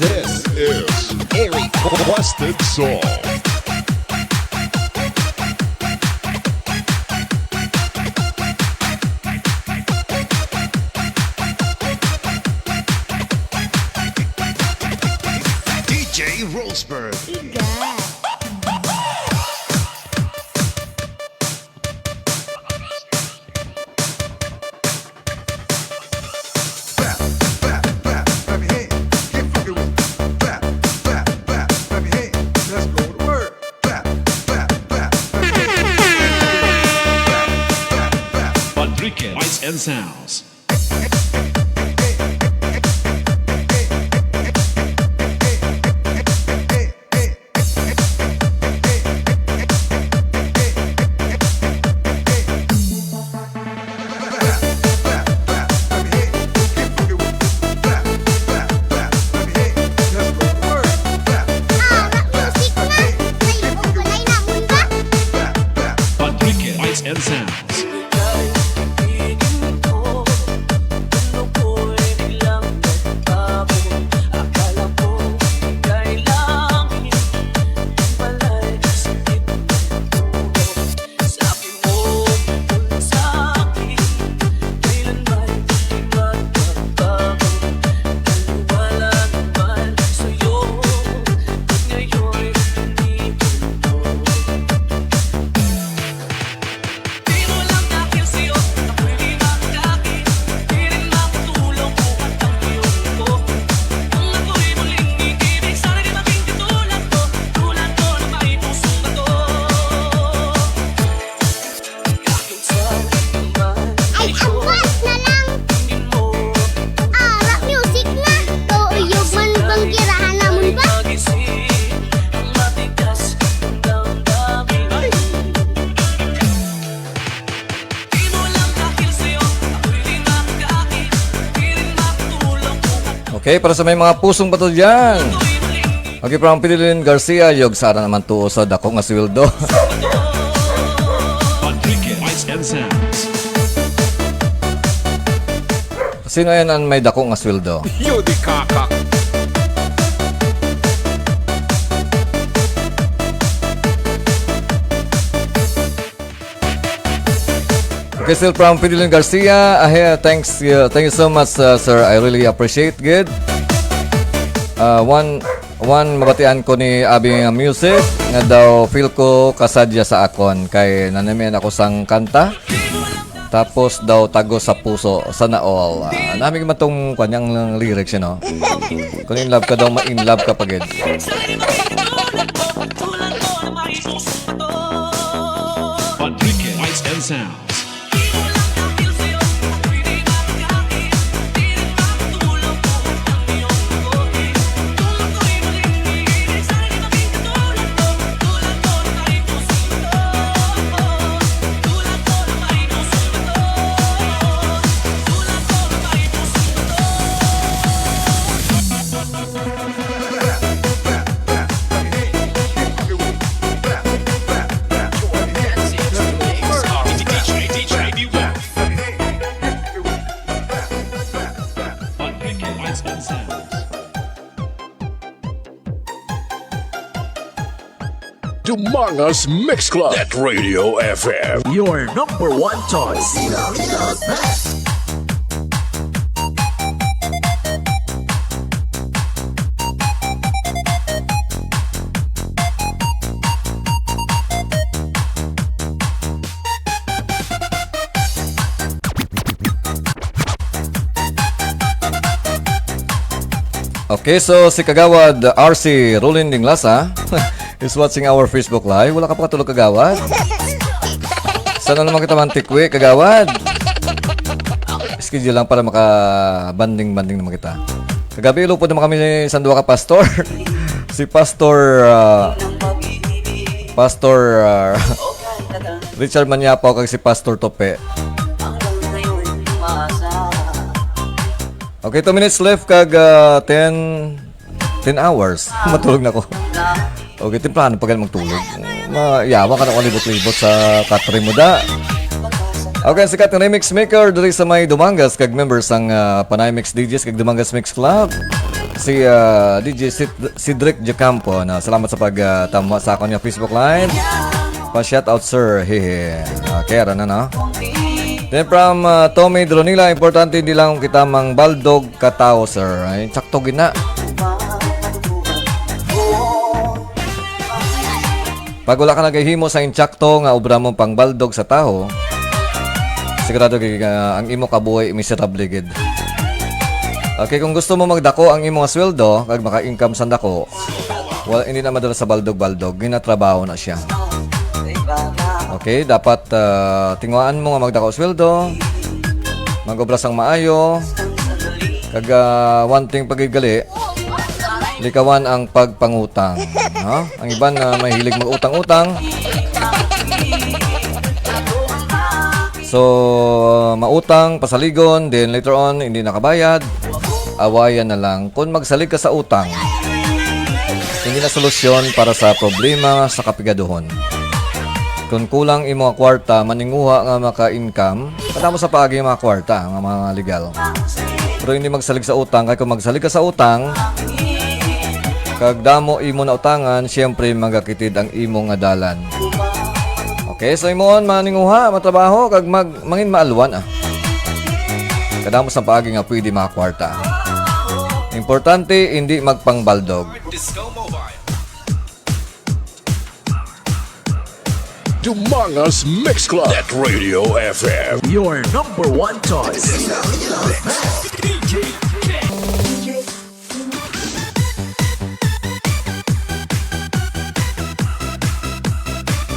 is a requested song. D J Roseburg. Iga. Padrique Lights and Sounds. Padrique Lights and Sounds. Ay, ang bas na lang. Ah, rap music na. Kauyog man bang girahan namon ba? Okay, para sa may mga pusong bato dyan. Okay, from Fidelin Garcia, yog sara naman tuo sa dako nga sweldo. Enrique Lights and Sounds. Sino yan ang may dako nga sweldo? Yodi kakak. Okay, still from Fidelin Garcia. Ah, yeah, thanks, uh, thank you so much, uh, sir. I really appreciate, good. Uh, one, one, mabatian ko ni Abi nga music nga daw feel ko kasadya sa akon kay nanamian ako sang kanta. Tapos daw tago sa puso, sana all. Ah, nami man tong kanyang lyrics, you know. Kung in love ka daw, ma-in love ka pa gid. Sound. Dumangas Mix Club at Radio F M. Your number one choice. Okay, so si Kagawad R C Rolin Dinglasa is watching our Facebook Live. Wala ka pa katulog, Kagawad? Sana naman kita mantikwi, Kagawad? Schedule lang para maka-bonding-bonding naman kita. Kagabi, ilupod naman kami sa duha ka pastor. Si Pastor, ah, Pastor, ah, Richard Manyapaw kag si Pastor Tope. Okay, two minutes left kag, ah, ten, ten hours. Matulog na ko. Okay, temprano pa gani magtulog. Mayawa ka na ko libot-libot sa katre mo da. Okay, si Kat Remix Maker diri sa may Dumangas kag member sang, ah, Panay Mix D Js kag Dumangas Mix Club. Si, ah, D J Cid-, Cedric Jacampo, na salamat sa pag, ah, tama sa akon nga Facebook Live. Pa-shout out, sir. Hehe. Okay, ano na, no? Then from, ah, Tommy Dronila, importante hindi lang kita mangbaldog ka tawo, sir. Ay, sakto gina. Pag wala ka nagahimo sa insakto nga obra mo pangbaldog sa tawo, sigurado gid nga ang imo kabuhi miserable gid. Okay, kung gusto mo magdako ang imo nga sweldo kag maka-income sa dako, wala, hindi na madala sa baldog-baldog, ginatrabaho na siya. Okay, dapat, ah, tinguhaan mo nga magdako sweldo, mag-obra sang maayo, kag, ah, one thing pa gid gali, likawan ang pagpangutang, no? Ang iban na mahilig mag-utang-utang. So, mautang, pasaligon, then later on, hindi nakabayad, awayan na lang. Kung magsalig ka sa utang, hindi na solusyon para sa problema sa kapigaduhon. Kung kulang imo nga kwarta, maninguha nga maka-income, kadamo sa paagi nga mga kwarta, nga mga legal. Pero hindi magsalig sa utang, kay kung magsalig ka sa utang, kag damo imo na utangan, siyempre magakitid ang imo nga dalan. Okay, so imo maninguha, matrabaho, kag mag-, mangin maalwan, ah. Kadamo sa paagi nga pwede makakwarta. Importante, hindi magpangbaldog. Dumangas Mix Club at Radio F M. Your number one choice.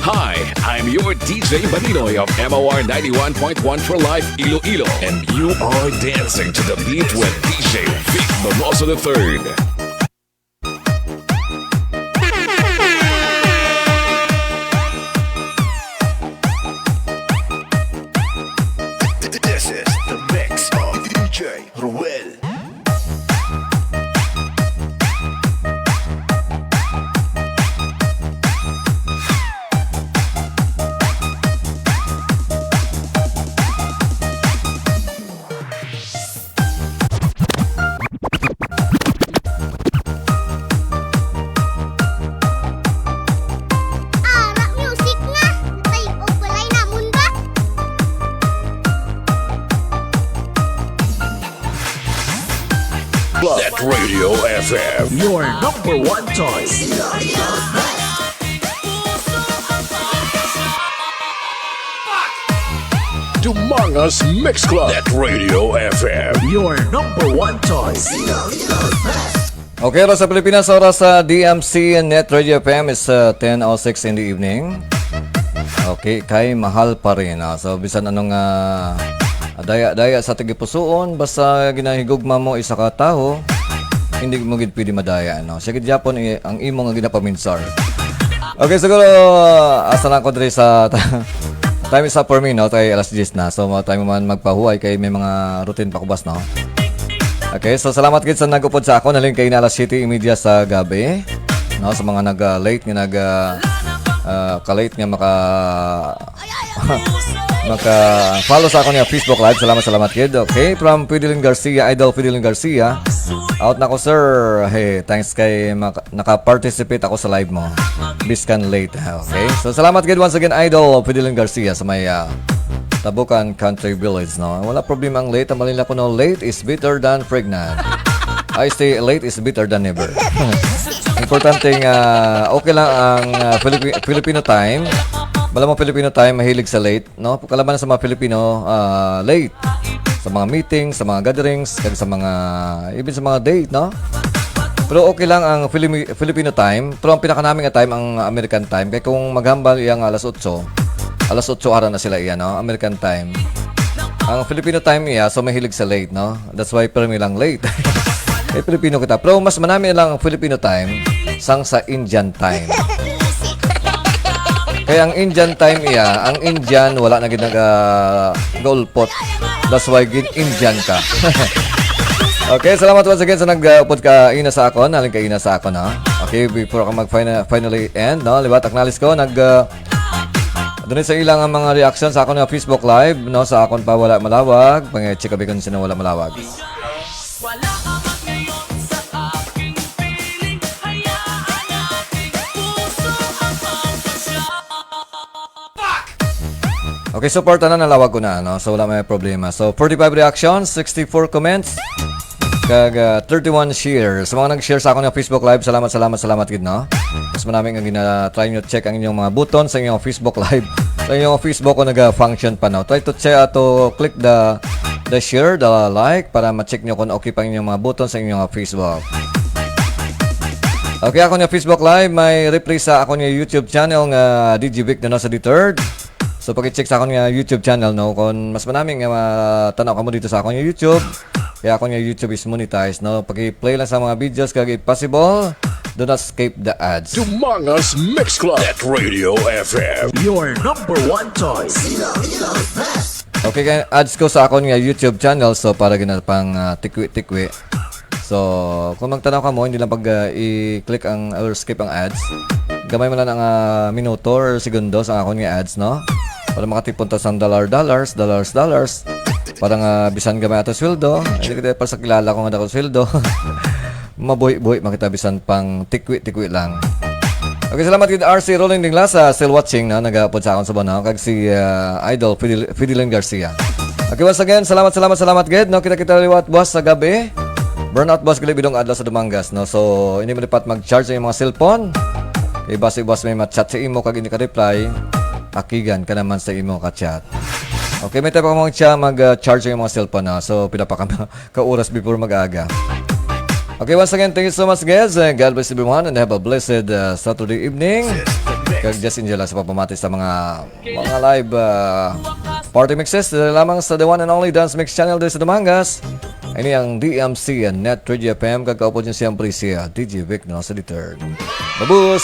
Hi, I'm your D J Baninoy of M O R ninety-one point one for Life Iloilo, and you are dancing to the beat with D J Vic Donoso the third. This is the mix of D J Ruel. Ara, music nga. Tay, og balay namon ba? Club at Radio F M. Your number one choice. Dumangas Mix Club at Radio F M. Your number one choice. Okay, oras sa Pilipinas, oras sa D M C Net Radio F M is, uh, ten oh six in the evening. Okay, kay mahal pa rin. Ah. So, bisan anong ah, daya-daya sa tagipusuon, basta ginahigugma mo isa ka tawo, hindi mo gid pwede madaya. No? Siya gid yapon i- ang imo nga ginapaminsar. Okay, siguro, asa lang ko diri sa time is up for me, no? Kay alas diyes na. So, mga time man magpahuway kay may mga routine pa kubas, no? Okay, so salamat gid sa nagupod sa ako. Nalin kay na alas siyete y media sa gabi. No, sa mga nag-late nga nag ah, ah, ka-late nga maka maka follow sa ako niya Facebook Live. Salamat, salamat gid. Okay, from Fidelin Garcia, Idol Fidelin Garcia. Out na ko, sir. Hey, thanks kay maka- naka-participate ako sa live mo. Biskan late. Okay. So salamat gid once again, Idol Fidelin Garcia sa may ah, Tabukan Country Village, no? Wala problema ang late. Ang malila ko, no, late is better than pregnant. I say late is better than never. Importante nga okay lang ang ah, Filipi- Filipino time. Bala mo Filipino time, mahilig sa late, no? Kalaban sa mga Filipino, ah, late. Sa mga meetings, sa mga gatherings, kag sa mga, even sa mga date, no? Pero okay lang ang Filimi- Filipino time, pero ang pinakanami nga time ang American time. Kay kung maghambal iya nga alas otso, alas otso ara na sila iya, no? American time. Ang Filipino time iya, so mahilig sa late, no? That's why permi lang late. Eh, Filipino kita. Pero mas manami lang ang Filipino time sang sa Indian time. Kaya ang Indian time iya, ang Indian wala na gid naga gaulpot. That's why gid Indian ka. Okay, salamat once again sa nag-upod ka ina sa akon, halin ka ina sa akon, ha. Okay, before ka mag final, finally end, no, liwat acknowledge ko nag uh, doon sa ilang ang mga reaction sa akon nga Facebook Live, no, sa akon pa wala malawag, pang-check abi kung sino wala malawag. Wala ka man ngayon sa aking piling. Hayaan nating puso ang magpasya. Okay, so part na nalawag ko na, no? So wala may problema. So forty-five reactions, sixty-four comments, kag ah, thirty-one shares. Sa mga nag-share sa akon nga Facebook Live, salamat, salamat, salamat gid, no? Mas manami nga gina-try nyo check ang inyong mga button sa inyong Facebook Live. Sa inyong Facebook ko naga-function pa, no? Try to check to click the the share, the like para ma-check nyo kung okay pa ang inyong mga button sa inyong Facebook. Okay, ako nga Facebook Live, may replay sa ako nga YouTube channel nga D J Vic na nasa the third. So paki-check sa akon nga YouTube channel, no, kung mas manami nga matanaw kamo dito sa akon nga YouTube. Kaya akon nga YouTube is monetized, no. Paki-play lang sa mga videos kag if possible, do not skip the ads. Dumangas Mix Club at Radio F M. Your number one choice. Okay, kay ads ko sa akon nga YouTube channel, so para gina pang ah, tikwi-tikwi. So, kung magtanaw kamo, hindi lang pag ah, i-click ang or skip ang ads. Gamay man lang ang ah, minuto or segundos ang akon nga ads, no? Para makatipon ta sang dollar, dollars, dollars, dollars. Para nga bisan gamay ato sweldo, hindi kita para sa kilala ko nga dako sweldo. Mabuhi-buhi makita bisan pang tikwi-tikwi lang. Okay, salamat gid R C Rolling Dinglasa, still watching, no? Nagapod sa akon sa banaw kag si ah, Idol Fidel, Fideline Garcia. Okay, once again, salamat, salamat, salamat gid, no? Kita-kita liwat buwas sa gabi. Burnout buwas gali bidong adlaw sa Dumangas, no? So, hindi mo dapat mag-charge ang mga cellphone. Kay basi buwas may ma-chat sa imo kag hindi ka reply, akigan ka naman sa imo ka chat. Okay, may tayo pa mga siya mag-charge ang mga cellphone na. So, pila pa ka, ka oras before mag-aga. Okay, once again, thank you so much, guys. And God bless everyone and have a blessed uh, Saturday evening. Kag just enjoy lang sa pagpamati sa mga mga live uh, party mixes. Dali lamang sa the one and only Dance Mix Channel diri sa Dumangas. Ini ang D M C and Net Radio F M. Kag kaupod niyo siyempre si uh, D J Vic na sa the third. Babus!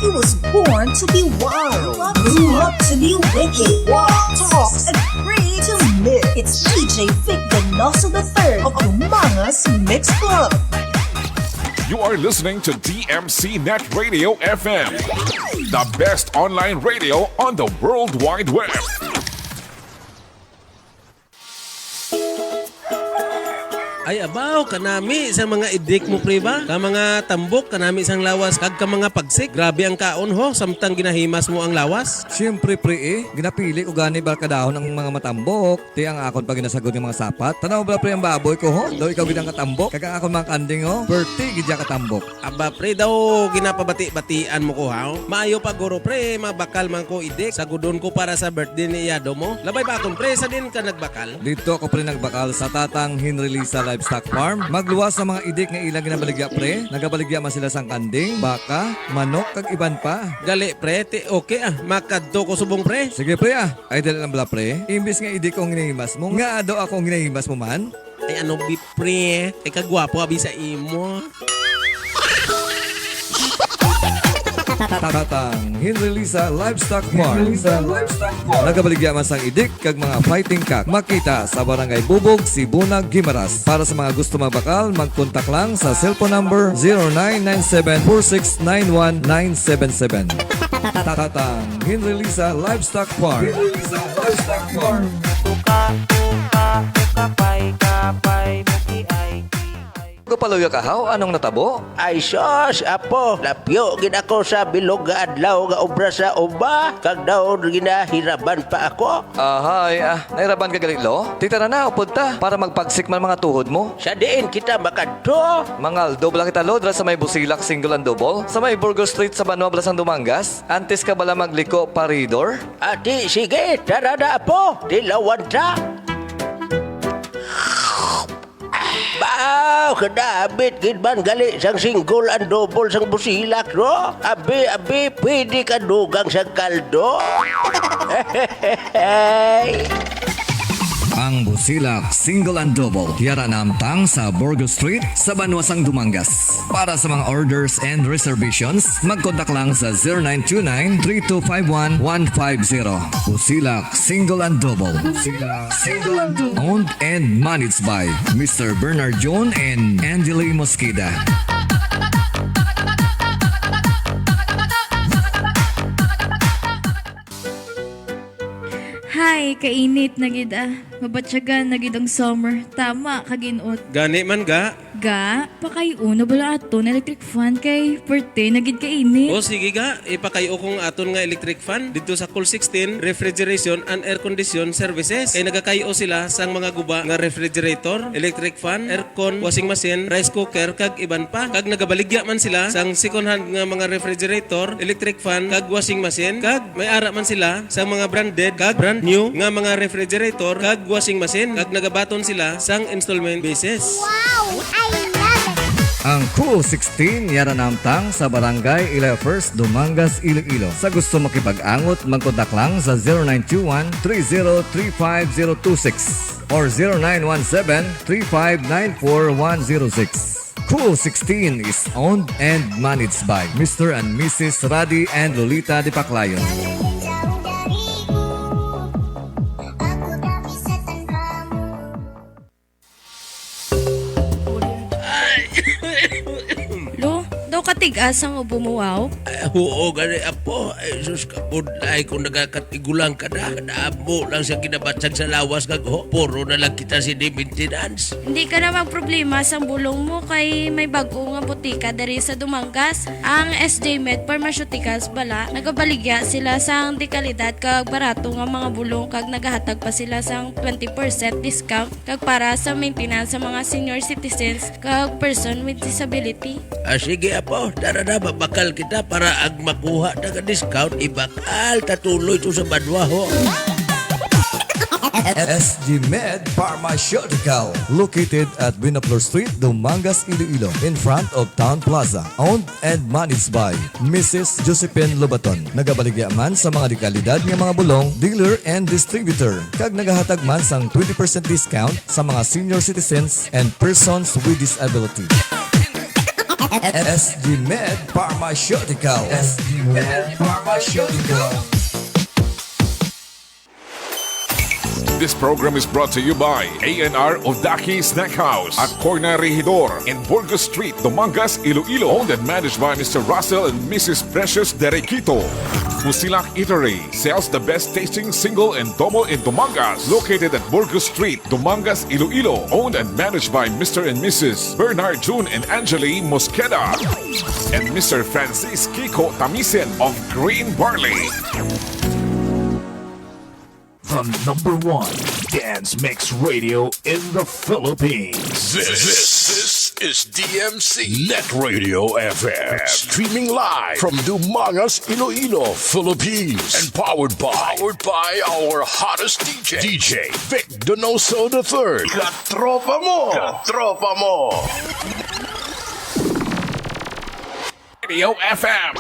He was born to be wild, grew up to be wicked, walk, talk, and pray to me. It's D J Vic Donoso the third of Dumangas Mix Club. You are listening to D M C Net Radio F M, the best online radio on the World Wide Web. Ay, abaw, kanami sa mga idik mo, pre, ba? Ka mga tambok, kanami sang lawas, kag ka mga pagsik. Grabe ang kaon, ho, samtang ginahimas mo ang lawas. Siyempre, pre, eh. Ginapili ko gani barkadahon ang mga matambok. Ti ang akon pa ginasagod nga mga sapat. Tanaw bala, pre, ang baboy ko, ho. Daw ikaw gid ang katambok. Kag ang akon mga kanding, ho. Perti gid ya katambok. Aba, pre, daw ginapabati-batian mo ko, ha? Maayo pa, guro, pre, mabakal man ko idik. Sagudon ko para sa birthday ni iyado mo. Labay ba akon, pre, sa din ka nagbakal? Dito ako, pre, nagbakal sa Tatang Henry Lisa Livestock Farm. Magluwas sa mga idik nga ilang ginabaligya, pre. Nagabaligya man sila sang kanding, baka, manok, kag iban pa. Gali, pre, ti okay, ah. Makadto ko subong, pre. Sige, pre, ah. Ay, dali lang bala, pre. Imbis nga idik ko ang ginahimas mo, nga daw ako ang ginahimas mo man? Ay, ano, bi, pre? Ay, kagwapo, abi, sa imo. Tatang Henry Lisa Livestock Farm. Nagabaligya man sang idik kag mga fighting cock. Makita sa Barangay Bubog, Sibuna, Guimaras. Para sa mga gusto mabakal, magkontak lang sa cellphone number zero nine nine seven four six nine one nine seven seven. Tatang Henry Lisa Livestock Farm. Tuka, tuka, tuka, pay, kapay, muki, ay, ki, ay. Kapaloyo ka, haw? Anong natabo? Ay, sus, apo, lapyo gid ako sa bilog nga adlaw nga obra sa uma, kag daw ginahiraban pa ako. Ahay, ah, nahiraban ka gali, lo? Ti tara na, upod ta, para magpagsik man mga tuhod mo. Sa diin kita makadto? Mangaldo bala kita, lo, dira sa may Busilak Single and Double, sa may Burgos Street sa Banwa, Blasang Dumangas. Antes ka bala magliko pa ridor? Ati, sige, tara na, apo, tilawan ta. Baw, kadabit gid man gali sang single and double sang Busilak, no? Abi, abi, pwede ka dugang sa kaldo. Ang Busilak Single and Double, yara namtang sa Burgos Street, sa Banwa sang Dumangas. Para sa mga orders and reservations, magkontak lang sa zero nine two nine three two five one one five zero. Busilak Single and Double. Busilak Single and Double. Owned and managed by Mister Bernard John and Angeli Mosqueda. Hay, kainit na gid, ah. Mabatyagan na gid ang summer. Tama ka, gin-ot. Gani man, ga. Ga, pakay-o na bala aton electric fan kay perte na gid kainit. O, sige, ga. Ipakay-o ko ang aton nga electric fan didto sa Cool sixteen Refrigeration and Air Condition Services. Kay nagakay-o sila sang mga guba nga refrigerator, electric fan, aircon, washing machine, rice cooker, kag iban pa. Kag nagabaligya man sila sang second hand nga mga refrigerator, electric fan, kag washing machine. Kag may ara man sila sang mga branded kag brand new nga mga refrigerator kag washing machine. Kag nagabaton sila sang installment basis. Wow! I love it! Ang Cool sixteen yara namtang sa Barangay Ilaya First, Dumangas, Iloilo. Sa gusto makipag-angot, magkontak lang sa zero nine two one three zero three five zero two six or zero nine one seven three five nine four one zero six. Cool sixteen is owned and managed by Mister and Missus Radi and Lolita Dipaclayon. Lo, daw katigas ang ubo mo, wow. Ay, oo, gani, apo. Ay, sus, kabudlay kung nagakatigulang ka na. Kadamo lang sa ginabatsag sa lawas kag ho, puro na lang kita sini maintenance. Hindi ka na magproblema sang bulong mo kay may bag-o nga butika diri sa Dumangas. Ang S J Med Pharmaceuticals bala, nagabaligya sila sang dekalidad kag barato nga mga bulong kag nagahatag pa sila sang twenty percent discount kag para sa maintenance sa mga senior citizens kag person with disability. Ah, sige, apo, tara na, mabakal kita para ang makuha na nga discount, ibakal ta tuloy to sa banwa, ho. S G Med Pharmaceutical, located at Buenaflor Street, Dumangas, Iloilo, in front of Town Plaza. Owned and managed by Missus Josephine Lobaton. Nagabaligya man sa mga dekalidad nga mga bulong, dealer and distributor, kag nagahatag man sang twenty percent discount sa mga senior citizens and persons with disability. S G Med Pharmaceutical. S G Med Pharmaceutical. This program is brought to you by A N R Odaki Snack House at Corner Regidor in Burgos Street, Dumangas, Iloilo. Owned and managed by Mister Russell and Missus Precious Derequito. Fusilak Eatery sells the best tasting single and domo in Dumangas. Located at Burgos Street, Dumangas, Iloilo. Owned and managed by Mister and Missus Bernard June and Angeli Mosqueda and Mister Francis Kiko Tamisen of Green Barley. The number one dance mix radio in the Philippines. This, this is D M C Net Radio F M. Streaming live from Dumangas, Iloilo, Philippines. And powered by, powered by our hottest D J, D J Vic Donoso the third. Katropa mo! Katropa mo! Radio F M.